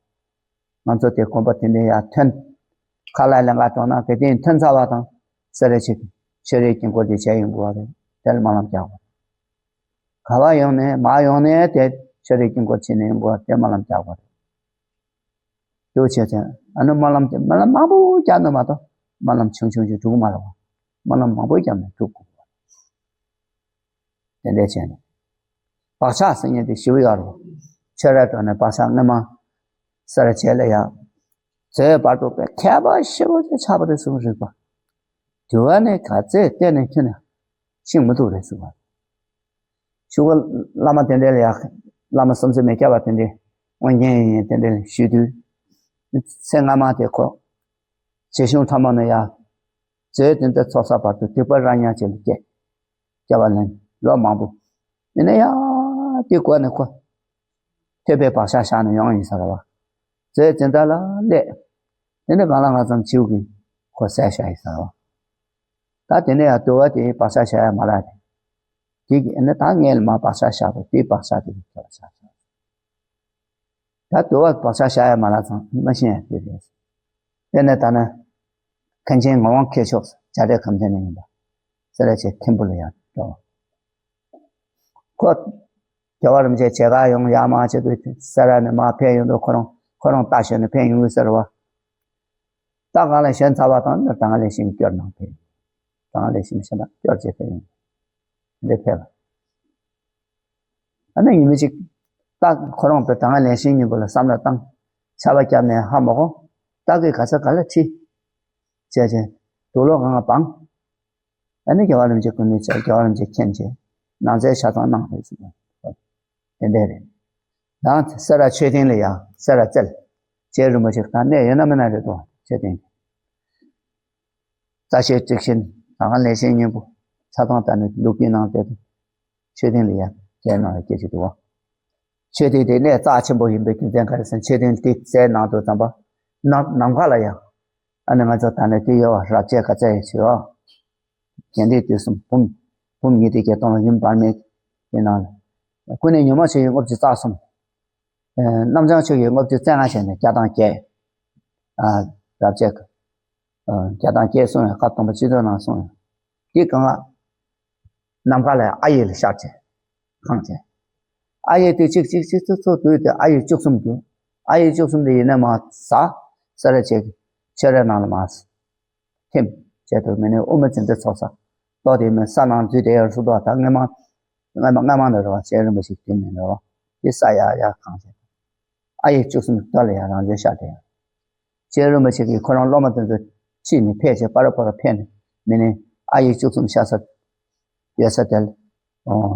ང་ཚོ་དེ་དགོན་པ་དེ་འདྲའི་ཡར་ཐོན། ཁ་ལག་ལེན་ག་འགྲོ་ན་དེ་དེ་ཐོན་ཚར་བ་དང་སེ་ར་ཆེ་ཆོས་རའི་དཀྱིལ་འཁོར་དེ་བྱས་ཡོང་དགོས་པ་རེད། དེ་ལ་སྨོན་ལམ་རྒྱག་དགོས། ག་བ་ཡོང་ནས་མར་ཡོང་ནས་དེ་ཆོས་རའི་དཀྱིལ་འཁོར་ཕྱིན་ནས་ཡོང་དགོས་པ་དེ་སྨོན་ལམ་རྒྱག་དགོས་རེད། དེ་བྱས་ཙང་ཨ་ནི་སྨོན་ལམ་དེ་སྨོན་ལམ་མང་པོ་རྒྱག་ནས་མ་གཏོགས་སྨོན་ལམ་ཆུང་ཆུང་ཞིག་འགྲུབ་ཀྱི་མ་རེད་བ། སྨོན་ལམ་མང་པོ་བརྒྱབ་ནས་འགྲུབ་དགོས། དེ་འདྲས་བྱས་ནས། བག་ཆགས་ཟེར་མཁན་དེ་ཞེ་པོ་ཡོད་རེད། ཆོས་ར་འགྲོ་ནས་བག་ཆགས་སྔོན་མ་ས་ར་བྱས་ལ་ཡ། བཟོས་བར་དུ་དཔེ་མཁས་པ་ཞེ་པོ་ཅིག་ཆགས་པ་རེད་གསུངས་རིག་པ། དུ་བ་ནས་ག་ཚད་བལྟས་ནས་ཁྱོན་ནས་ཤེས་མི་ཐུབ་རེད་གསུངས་པ། ཆུ་བོ་བླ་མ་དེ་འདྲས་ལ་ཡ། བླ་མ་བསམ་ཚུལ་མི་ཁྱབ་པ་དེ་འདྲས་དབང་ཆེན་ཡིན་དེ་འདྲས་ཞུས་དུས། ཚེ་སྔ་མ་དེ་ཁོ། རྗེ་བཙུན་ཁྲ་མོ་ནས་ཡ། མཛོད་དེ་འདྲ་ཚོགས་བསགས་བར་དུ་སྡིག་པ་ར་ཉག་ཅིག་ལ་སྐྱེས། སྐྱེ་བ་ལེན་ལོ་མང་པོ། ཡིན་ན་ཡང་དེ་སྒོ་ནས་ཁོ། ཐོས་པའི་བག་ཆགས་བཞག་ནས་ཡོང་ཡིན་ས་རེད་བ། མཛོད་འཛིན་གྲྭ་ལ་སླེབས། དེ་ནས་གང་ལ་གང་འཚམ་བྱིའུ་གིས་ཁོ་བསད་བཞག་ཡིན་ས་རེད་བ། ད་དེ་ནས་ཡང་དུ་བ་དེའི་བག་ཆགས་བཞག་ཡ་མ་ལགས་དེ། དེ་གིས་ཨ་ནི་ད་ངས་མར་བག་ཆགས་བཞག་པ་དེའི་བག་ཆགས་དེ་གིས་ཁྱོད་ལ་བཞག་བཞག་ད་དུ་བ་བག་ཆགས་བཞག་ཡ་མ་ལགས་ཚང་མ་ཤེས་ཡ་དེ་རེད། དེ་ནས་ད་ནི། མཁན་ཆེན་ངག་དབང་མཁས་མཆོག་རྒྱ་རས་ཁམས་ཚན་ནས་ཡིན་པ། སེ་ར་བྱེས་ཐིམ་ཕུ་ལ་ཡང་འགྲོ། ཁོ། རྒྱལ་བ་རིན་པོ་ཆེ་མཇལ་ཁ་ཡོང་ཡག་མ་བྱེད་དུས་སེ་ར་ནས་མར་ཕེབས་ཡོང་དུས་ཁོ་རང་ཁོ་རང་རྟ་ཞོན་ནས་ཕེབས་ཡོང་གི་ཟེར་བ། རྟ་གང་ལ་ཞོན་ཚར་བ་དང་ནི་ད་ག་ལས་ཤིང་སྐྱོར་ནང་ཕེབས། ད་ག་ལས་ཤིང་ཞེ་ན་སྐྱོར་བྱེད་ཕེབས་ཡོང་། འདི་ཕེབས། ཨ་ནི་ཉི་མ་གཅིག་རྟ་ཁོ་རང་དུ་ད་ག་ལས་ཤིང་ཉིན་པོ་ལ་བསམ་བློ་བཏང་། ཆར་པ་བརྒྱབ་ནས་ཧ་མ་གོ་རྟ་གིས་ག་ས་ག་ལ་ཁྲིད། བྱས་རྗེས་དུག་ལོག་གང་ལ་སྦངས། ཨ་ནི་རྒྱལ་བ་རིན་པོ་ཆེ་སྐུ་མདུན་བཅར། རྒྱལ་བ་རིན་པོ་ཆེ་མཁྱེན་བྱས་ནང་རྩའི་ཆ་ཚང་གནང་རེད་ཟེར་བ། དེ་འདྲས་རེད། ཡང་སེ་ར་མཆོད་རྟེན་ལ་ཡང་སེ་ར་རྩེ་ལ་རྗེ་རིན་པོ་ཆེ་ད་གནས་ཡོད་ན་མེད་ན་རེད་དོ་མཆོད་རྟེན་དེ། རྩ་ཤེ་ཏིག་ཤིན་ད་ག་ལས་ཤེ་སྙིང་པོ་ཆ་ཚང་ད་ནི་ལུགས་ཀྱི་ནང་དེ་མཆོད་རྟེན་ལ་ཡང་རྗེ་ནང་ལ་སྐྱེ་ཞིག་འདུག་བ། མཆོད་རྟེན་དེ་གནས་རྩ་ཆེན་པོ་ཡིན་པའི་རྒྱུ་མཚན་ག་རེ་ཟེར་ན་མཆོད་རྟེན་དེ་རྩའི་ནང་དུ་ཙམ་པ། ནམ་ནམ་མཁའ་ལ་ཡང་། ཨ་ནི་ང་ཚོ་ད་ནི་དེ་ཡོད་བ་རབ་བྱེད་ག་ཚད་ཡོད་ཞུ་བ། རྒྱན་ཏིག་དུས་གསུམ་བུམ། བུམ་ཉི་ཟླ་བརྒྱད་སྟོང་ལ་ཡུམ་བར་མེད་ཀྱི་ནང་ལ། ཀུན་ནས་ཉོན་མོངས་ཆོས་ཀྱི་དངོས་གྲུབ་རྩ་གསུམ། ཨ་རྣམ་བྱང་ཆོས་ཀྱི་དངོས་གྲུབ་རྩ་ལྔ་བྱས་ནས་བརྒྱ་དང་བརྒྱད། ཨ་རབ་བྱེད། ཨ་བརྒྱ་དང་བརྒྱད་གསུངས་ཡང་བཀའ་གདམས་པ་སྤྱི་དོན་ནང་གསུངས་ཡང་། དེ་གང་ལ། ནམ་མཁའ་ལ་ཨ་ཡིག་ལ་ཤར་བྱས། གང་བྱས། ཨ་ཡིག་དེ་གཅིག་གཅིག་གཅིག་ཚུགས་ཚུགས་བསྡུས་ཏེ་ཨ་ཡིག་བཅུ་གསུམ་གྱུར། ཨ་ཡིག་བཅུ་གསུམ་དེ་ཡིན་ན་མ་ཟ། ས་ར་བྱེད་ཀྱི་ཆོས་རའི་ནང་ལ་མ་ཟ། ཐིམ། བྱས་དུས་མི་ནི་དབུ་མ་འཛིན་གྲྭ་ཚོགས་ས། ལྟོ་དེ་མི་ས་ནང་འཛུལ་དེ་ཡར་སུ་ཏོག་ད་སྔ་མ། སྔ་མ་སྔ་མ་ནས་རེད་བ་བྱས་རིན་པོ་ཆེ་དེ་ནས་རེད་བ། དེ་ས་ཡ་ཡ་གང་བྱས། ཨ་ཡིག་བཅུ་གསུམ་ལྟོ་ལ་ཡ་རང་བྱོན་ཤར་དེ་ཡང་། རྗེ་རིན་པོ་ཆེ་གིས་ཁོ་རང་སློབ་མ་དེ་ཚོ་ཁྲིད་ནས་ཕེབས་བྱས་པ་ར་པ་ར་ཕེབས་ནས་མི་ནི་ཨ་ཡིག་བཅུ་གསུམ་ཤར་ས། ཡོད་ས་དེ་ལ།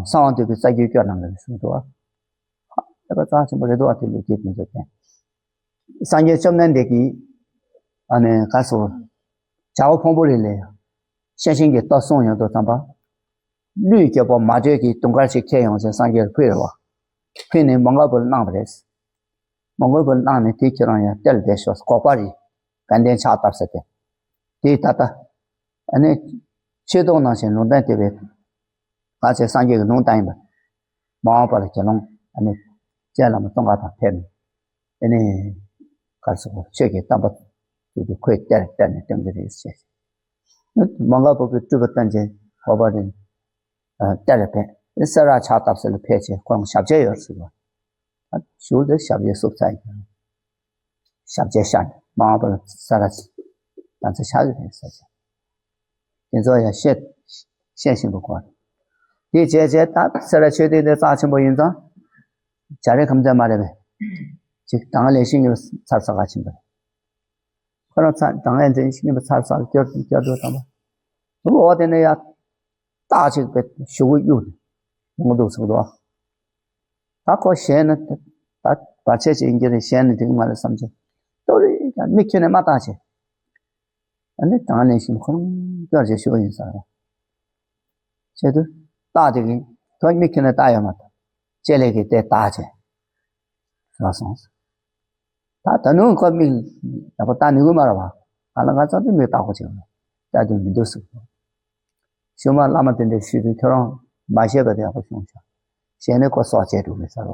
གསང་བ་འདུས་པའི་རྩ་རྒྱུད་སྐྱོར་གནང་གི་རེད་གསུངས་འདུག་བ། ཧ་ལས་པ་རྩ་ཆེན་པོ་རེད་འདུག་བ་དེ་ལུགས་ཀྱི་དེ་ཚོ་བསྟན། སངས་རྒྱས་བཅོམ་ལྡན་འདས་ཀྱིས་ཨ་ནི་ག་སོ། བྱ་བ་ཕུང་པོ་རེ་ལས་ཤེར་ཕྱིན་གྱི་སྟོབས་གསུངས་ཡོང་དུས་ཙམ་པ། ཀླུའི་རྒྱལ་པོ་མ་དྲོས་ཀྱིས་དུང་དཀར་ཞིག་ཁྱེར་ཡོང་ཞེས་སངས་རྒྱས་ལ་ཕུལ་རེད་བ། ཕུལ་ནས་མོའུ་འགལ་བུ་ལ་གནང་བ་རེད། མོའུ་འགལ་བུ་ལ་གནང་ནས་དེ་ཁྱེད་རང་ཡང་སྟེར་བསྡད་ཤོག་གོ་པ་རེད། དགའ་ལྡན་ཕྱག་བཏབ་ས་དེ། དེ་ད་ལྟ། ཨ་ནི། ཆོས་ཐོག་ནང་བཞིན་ལུང་བསྟན་དེ་བས། ག་ཚད་སངས་རྒྱས་ཀྱི་ལུང་བསྟན་ཡིན་པ། མ་འོངས་པ་ལ་དགེ་སློང་ཨ་ནི། སྤྱན་བླ་མ་ཙོང་ཁ་པ་ཕེབས་ནས། དེ་ནས་གར་སོང་ཆོས་ཀྱི་བསྟན་པ་དེ་དུས་ཁོས་གཏེར་གཏེར་ནས་བཏོན་གྱི་རེད་ཟེར། མ་འགགས་པ་གི་སྤྲུལ་པ་བསྟན་ཅིང་འགོག་པ་རིན། གཏེར་ཕེབས་སེ་ར་ཕྱག་བཏབ་ས་ལ་ཕེབས་བྱས་ཁོང་ཞབས་རྗེས་ཡོད་ཟེར་བ། ཞུགས་ཏེ་ཞབས་རྗེས་བསུབ་ཚར་ཡིན། ཞབས་རྗེས་ཤར་ནས་མ་འོངས་པ་ལ་ས་ར་ད་ཚེ་ཆགས་ཀྱི་རེད་ཟེར་བྱས། དེ་ཚོ་ཡང་བཤད་བཤད་བཞིན་པ་གོ། དེ་བྱས་བྱས་ད་སེ་ར་ཆོས་སྡེ་འདི་རྩ་ཆེན་པོ་ཡིན་ཙང་། བྱ་རེ་ཁམས་ཚན་མ་རེད་པས། ཅིག་དང་ལས་ཤིང་ཡོད་ཚར་ས་ག་ཕྱིན་པ་རེད། ཁོ་རང་ཚ་དང་ལས་འཛིན་ཤིང་ཡོད་ཚར་ས་སྐྱོར་སྐྱོར་འགྲོ་དང་པ། འོ་དེ་ནས་ཡ། སྟག་ཅིག་པའི་གཞུ་གུ་གཡུག་ནས་ཡོང་འདུག་ཟེར་འདུག་ད་ཁོ་ཞེད་ནས་ད་བར་ཆད་ཅིག་ཡིན་གྱི་རེད། ཞེད་ནས་འགྲིག་མ་རེད་བསམ་བྱས་ཏོ་རེ་ཀྱང་མིག་ཁྱོན་ནས་མ་བལྟ་བྱས། ཨ་ནི་དང་ནས་བཞིན་ཁོ་རང་སྐྱོར་བྱས་གཞུ་གུ་ཡིན་ས་རེད། བྱས་དུས་སྟག་དེ་གིས་ཁོ་མིག་ཁྱོན་ནས་བལྟ་ཡོད་མ་ཐག་ལྕེ་ལེ་གིས་དེ་བལྟ་བྱས་རག་སོང་། ད་ད་ནུ་ཁོ་མིག་ཡག་པོ་བལྟ་ནུས་གི་མ་རེད་བ། ང་ལ་ང་ཚང་དེ་མིག་བལྟ་དགོས་བྱུང་། བལྟ་དུས་མི་འདུག་ཟེར། ཞུ་མ་བླ་མ་དེ་འདྲ་ཞུས་དུས་ཁྱོད་རང་མ་བཤད་པ་དེ་ཡག་པོ་བྱུང་ཤག་ཞེད་ནས་ཁོ་སྲོག་བཅད་འགྲོ་གི་ཟེར་བ།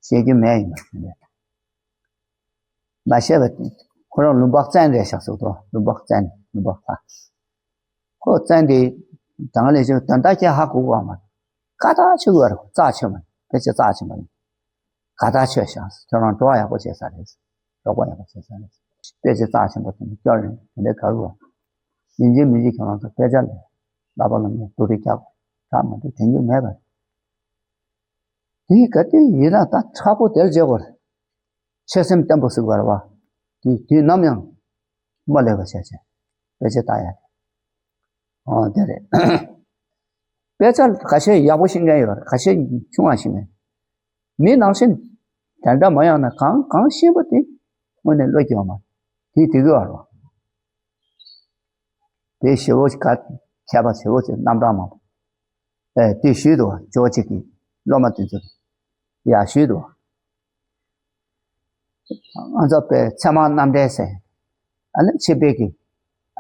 བཤད་རྒྱུ་མེད་ཡིན་པ་དེ་འདྲ། མ་བཤད་པ་དེ་ཁོ་རང་ལུང་པ་བཙན་རེད་ཤག་ཟེར་དོ། ལུང་པ་བཙན་ལུང་པ་ལྷ། ཁོ་བཙན་དེ་དང་ལས་ཆུང་དོན་དག་ཁྱེད་ཧ་གོ་གོ་མ། ཀ་དག་ཆོས་གོ་ར་རྩ་ཆོས་མ་ཕལ་ཆེར་རྩ་ཆོས་མ་ཡིན། ག་ད་ཆོས་བཞག་ཁྱོད་རང་འགྲོ་བ་ཡག་པོ་བྱས་ས་རེད། རོགས་པ་ཡག་པོ་བྱས་ས་རེད། དཔེ་ཆ་རྩ་ཆེན་པོ་དེ་ནི་སྐྱོར་ཡོང་དེ་འདྲའི་ག་རུ་བ། ཡིན་གཅིག་མིན་གཅིག་ཁྱོད་རང་ཚོ་དཔེ་ཆ་ལས་བསླབ་པ་ལ་ངས་དུ་རེ་རྒྱག་དྲག་མ་འདུག་དྲན་རྒྱུ་མེད་པ་རེད། དེ་ག་དུས་ཡིན་ན་ད་མཁྲེགས་པོ་དེར་བྱེད་དགོས་རེད། ཆོད་སེམས་བརྟན་པོ་ཟིག་དགོས་རེད་བ། དེ་དུས་ནམ་ཡང་མ་ལས་པ་བྱས་བྱས་དཔེ་ཆ་ལྟ་ཡ་རེད། ཨོ་དེ་རེད། དཔེ་ཆ་ཁ་ཤས་ཡག་པོ་ཤེས་མཁན་ཡོད་རེད། ཁ་ཤས་ཆུང་བ་ཤེས་མཁན། མི་ནང་བཞིན་དེ་འདྲ་མ་ཡོང་ན་གང་གང་ཤེས་པ་དེ་དངོས་གནས་བློ་སྐྱེ་བ་མ་དེ་དེ་གི་བར་བ། དེ་ཞེ་བོ་ཞིག་ག་མཁས་པ་ཞེ་བོ་ཞིག་རྣམ་གྲངས་མང་པོ་ཨེ་དེ་ཞུས་འདུག་བ། ཇོ་གཅིག་གི་སློབ་མ་དེ་ཚོ་ཡ་ཞུས་འདུག་བ། ང་ཚོ་པའི་ཚད་མ་རྣམ་འགྲེལ་ཟེར། ཨ་ནི་ཕྱི་པའི་གི་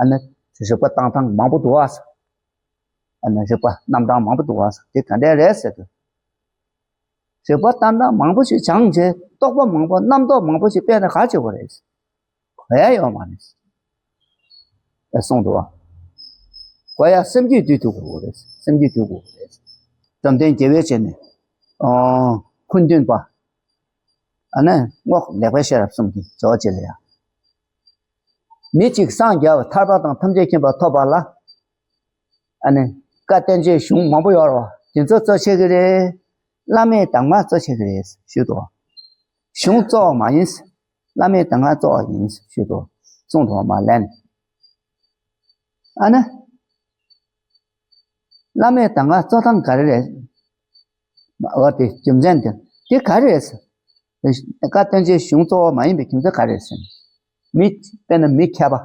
ཨ་ནི་རིགས་པ་བཏང་སྟངས་མང་པོ་འདུག་བ། ཨ་ནི་རིགས་པ་རྣམ་གྲངས་མང་པོ་འདུག་བ། དེ་ག་འདྲས་རེད་ཟེར་དུས། རིགས་པ་བཏང་སྟངས་མང་པོ་ཞིག་སྦྱངས་རྗེས་རྟོག་པ་མང་པོ་རྣམ་རྟོག་མང་པོ་ཞིག་སྤེལ་ན་ག་བྱེད་དགོས་རེད། གོ་ཡ་ཡོད་མ་རེད། ཨེ་གསུངས་འདུག་བ། གོ་ཡ་སེམས་རྒྱུད་འདུལ་ཐུབ་དགོས་རེད། སེམས་རྒྱུད་འདུལ་དགོས་རེད། བཅོམ་ལྡན་རྒྱལ་བའི་ཞལ་ནས་ཨོ་ཁུངས་སྟོན་པ། ཨ་ནི་རྔོག་ལེགས་པའི་ཤེས་རབ་གསུམ་གྱི་ཇོ་བོ་རྗེ་ལ་ཡ། མི་གཅིག་སངས་རྒྱས་པ་ཐར་པ་དང་ཐམས་ཅད་མཁྱེན་པ་ཐོབ་པ་ལ། ཨ་ནི་བཀའ་བསྟན་བཅོས་གཞུང་མང་པོ་ཡོད་རེད་བ། དེ་ཚོ་གཙོ་ཆེ་གི་རེད། བླ་མའི་གདམས་ངག་གཙོ་ཆེ་གི་རེད་ཞུས་འདུག་བ། གཞུང་གཙོ་བོ་མ་ཡིན། བླ་མའི་གདམས་ངག་གཙོ་བོ་ཡིན་ཞུས་འདུག་བ། གསུངས་འདུག་བ་མ་ལན། ཨ་ནི། བླ་མའི་གདམས་ངག་གཙོ་སྟངས་ག་རེ་རེད། འོ་དེ་རྒྱུ་མཚན་དེ་དེ་ག་རེ་རེད་ཟེར། བཀའ་བསྟན་བཅོས་གཞུང་གཙོ་བོ་མ་ཡིན་པའི་རྒྱུ་མཚན་ག་རེ་རེད་ཟེར། མི་དཔེར་ན་མི་མཁས་པ།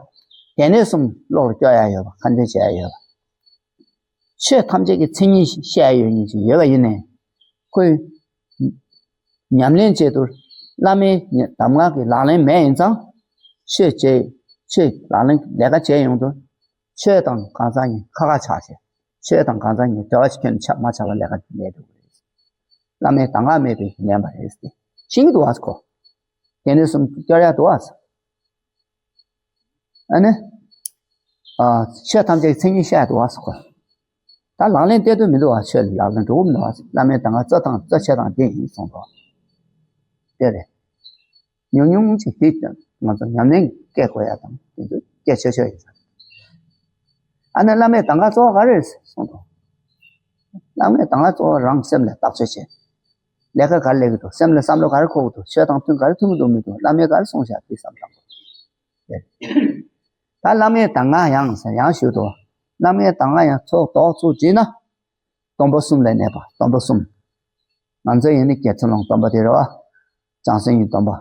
སྡེ་སྣོད་གསུམ་བློ་ལ་སྐྱོར་ཡ་ཡོད་པ་ཁ་འདོན་བྱེད་ཡ་ཡོད་པ། ཆོས་ཐམས་ཅད་ཀྱི་མཚན་ཉིད་བཤད་ཡ་ཡོད་མཁན་ཅིག་ཡོད་པ་ཡིན་ནའི། ཁོས། ཉམས་ལེན་བྱེད་དུས་བླ་མའི་གདམས་ངག་གི་ལག་ལེན་མེད་ཡིན་ཙང་། ཆོས་བྱེད། ཆོས་ལག་ལེན་ལས་ཀ་བྱེད་ཡོང་དུས། ཆོས་དང་གང་ཟག་གཉིས་ཁ་ཁ་ཆགས་བྱས། ཆོས་དང་གང་ཟག་གཉིས་འབྲེལ་བ་ཁྱོན་ཆགས་མ་ཆགས་པ་ལས་ཀ་ལས་འགྲོ་གི་རེད། བླ་མའི་གདམས་ངག་མེད་པའི་ལན་པ་རེད་ཟེར་ཏེ། ཤེས་ཀྱི་འདུག་ཨ་ཁོ། དེ་ནས་གསུམ་སྐྱོར་ཡ་འདུག་ཨ། ཨ་ནི། ཨ། ཆོས་ཐམས་ཅད་ཀྱི་མཚན་ཉིད་བཤད་འདུག་བ་སོགས། ད་ལག་ལེན་བསྟན་དུ་མི་འདུག་བ། ཆོས་ལ་ལག་ལེན་འགྲོ་གི་མི་འདུག་བ། བླ་མའི་གདམས་ངག་གཙོ་དང་གཙོ་ཆེ་དང་འདི་ཡིན་གསུངས་འདུག་དེ་རེད། ཉུང་ཉུང་ཅིག་དེ་ང་ཚོ་ཉམས་ལེན་སྐད་གོ་ཡ་དང་དེ་ཚོ་སྐད་ཆོད་ཆོད་ཡིན། ཨ་ནི་བླ་མའི་གདམས་ངག་གཙོ་བོ་ག་རེ་རེད་གསུངས་འདུག་བླ་མའི་གདམས་ངག་གཙོ་བོ་རང་སེམས་ལ་བརྟག་དཔྱད་བྱེད། ལས་ཀ་ག་རེ་ལས་ཀྱི་འདུག་སེམས་ལ་བསམ་བློ་ག་རེ་འཁོར་གྱི་འདུག་ཆོས་དང་མཐུན་ག་རེ་མཐུན་གྱི་འདུག་མི་འདུག་བླ་མས་ག་རེ་གསུངས་བཞག་དེ་བསམ་བློ་བཏང་དགོས། ད་བླ་མའི་གདམས་ངག་ཡང་ཟེར་ཡང་ཞུས་འདུག་བླ་མའི་གདམས་ངག་ཡང་ཚོགས་རྡོག་ཚུགས་བྲིས་ན། སྡོམ་པ་གསུམ་ལ་གནས་པ་སྡོམ་པ་གསུམ། ང་ཚོ་ཡིན་ནི་རྒྱལ་ཚུལ་སློང་སྡོམ་པ་དེ་རེད་བ། བྱང་སེམས་ཀྱི་སྡོམ་པ།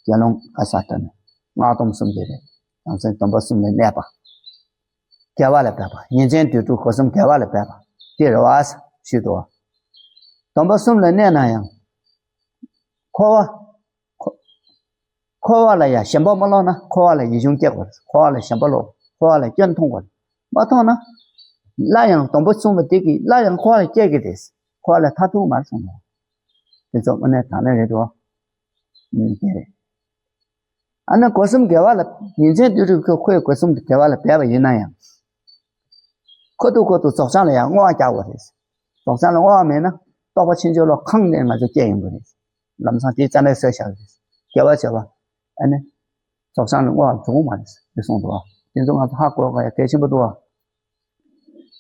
དགེ་སློང་ཨ་ས་ད་ནི་སྔགས་སྡོམ་གསུམ་དེ་རེད། བྱང་སེམས་སྡོམ་པ་གསུམ་ལ་གནས་པ། དགེ་བ་ལ་འབད་པ། ཉིན་མཚན་དུས་དྲུག་སྒོ་གསུམ་དགེ་བ་ལ་འབད་པ་དེ་རེད་བ། ཞུས་འདུག་བ། སྡོམ་པ་གསུམ་ལ་གནས་ན་ཡང་། འཁོར་བ། འཁོར་བ་ལ་ཡང་ཞེན་པ་མ་ལོག་ན་འཁོར་བ་ལ་ཡིད་གཞུང་སྐྱེ་དགོས་རེད། འཁོར་བ་ལ་ཞེན་པ་ལོག་འཁོར་བ་ལ་སྐྱོན་མཐོང་དགོས་རེད། མ་མཐོང་ན། སླར་ཡང་སྡོམ་པ་གསུངས་པ་དེ་གིས་སླར་ཡང་འཁོར་བ་ལ་སྐྱེ་གི་རེད། འཁོར་བ་ལ་མཐར་ཐུག་མར་སོང་ངོ་། དེ་ཚོ་དངོས་གནས་དྲང་གནས་རེད་འདུག་ཨ་ནི་སྒོ་གསུམ་དགེ་བ་ལ་ཉིན་མཚན་དུས་དྲུག་ཁོ་ཁོས་སྒོ་གསུམ་དགེ་བ་ལ་འབད་པ་ཡིན་ན་ཡང་ཁོ་ཐུག་ཁོ་ཐུག་རྫོགས་བྱང་ལ་ཡང་བསྔོ་བ་རྒྱག་དགོས་རེད། རྫོགས་བྱང་ལ་བསྔོ་བ་མེད་ན་རྟོགས་པ་ཕྱིན་ཅི་ལོག་གང་ནས་ང་ཚོ་སྐྱེ་ཡོང་གི་རེད། ལམ་སང་དེའི་རྩ་ནས་བཟོས་བཞག་གི་རེད། དགེ་བ་བྱས་པ་ཨ་ནི་རྫོགས་བྱང་ལ་བསྔོ་བ་འགྲོ་གི་མ་རེད་དེ་གསུངས་འདུག་ཨ། དེ་ཚོ་ང་ཚོ་ཧ་གོ་དགོས་ཡ་གལ་ཆེན་པོ་འདུག་ཨ།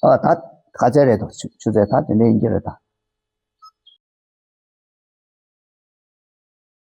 ཨ་ད་ག་ཚད་རེད་དོ། ཆུ་ཆུ་ཚད་ད་དེ་འདྲ་ཡིན་གྱི་རེད་ད།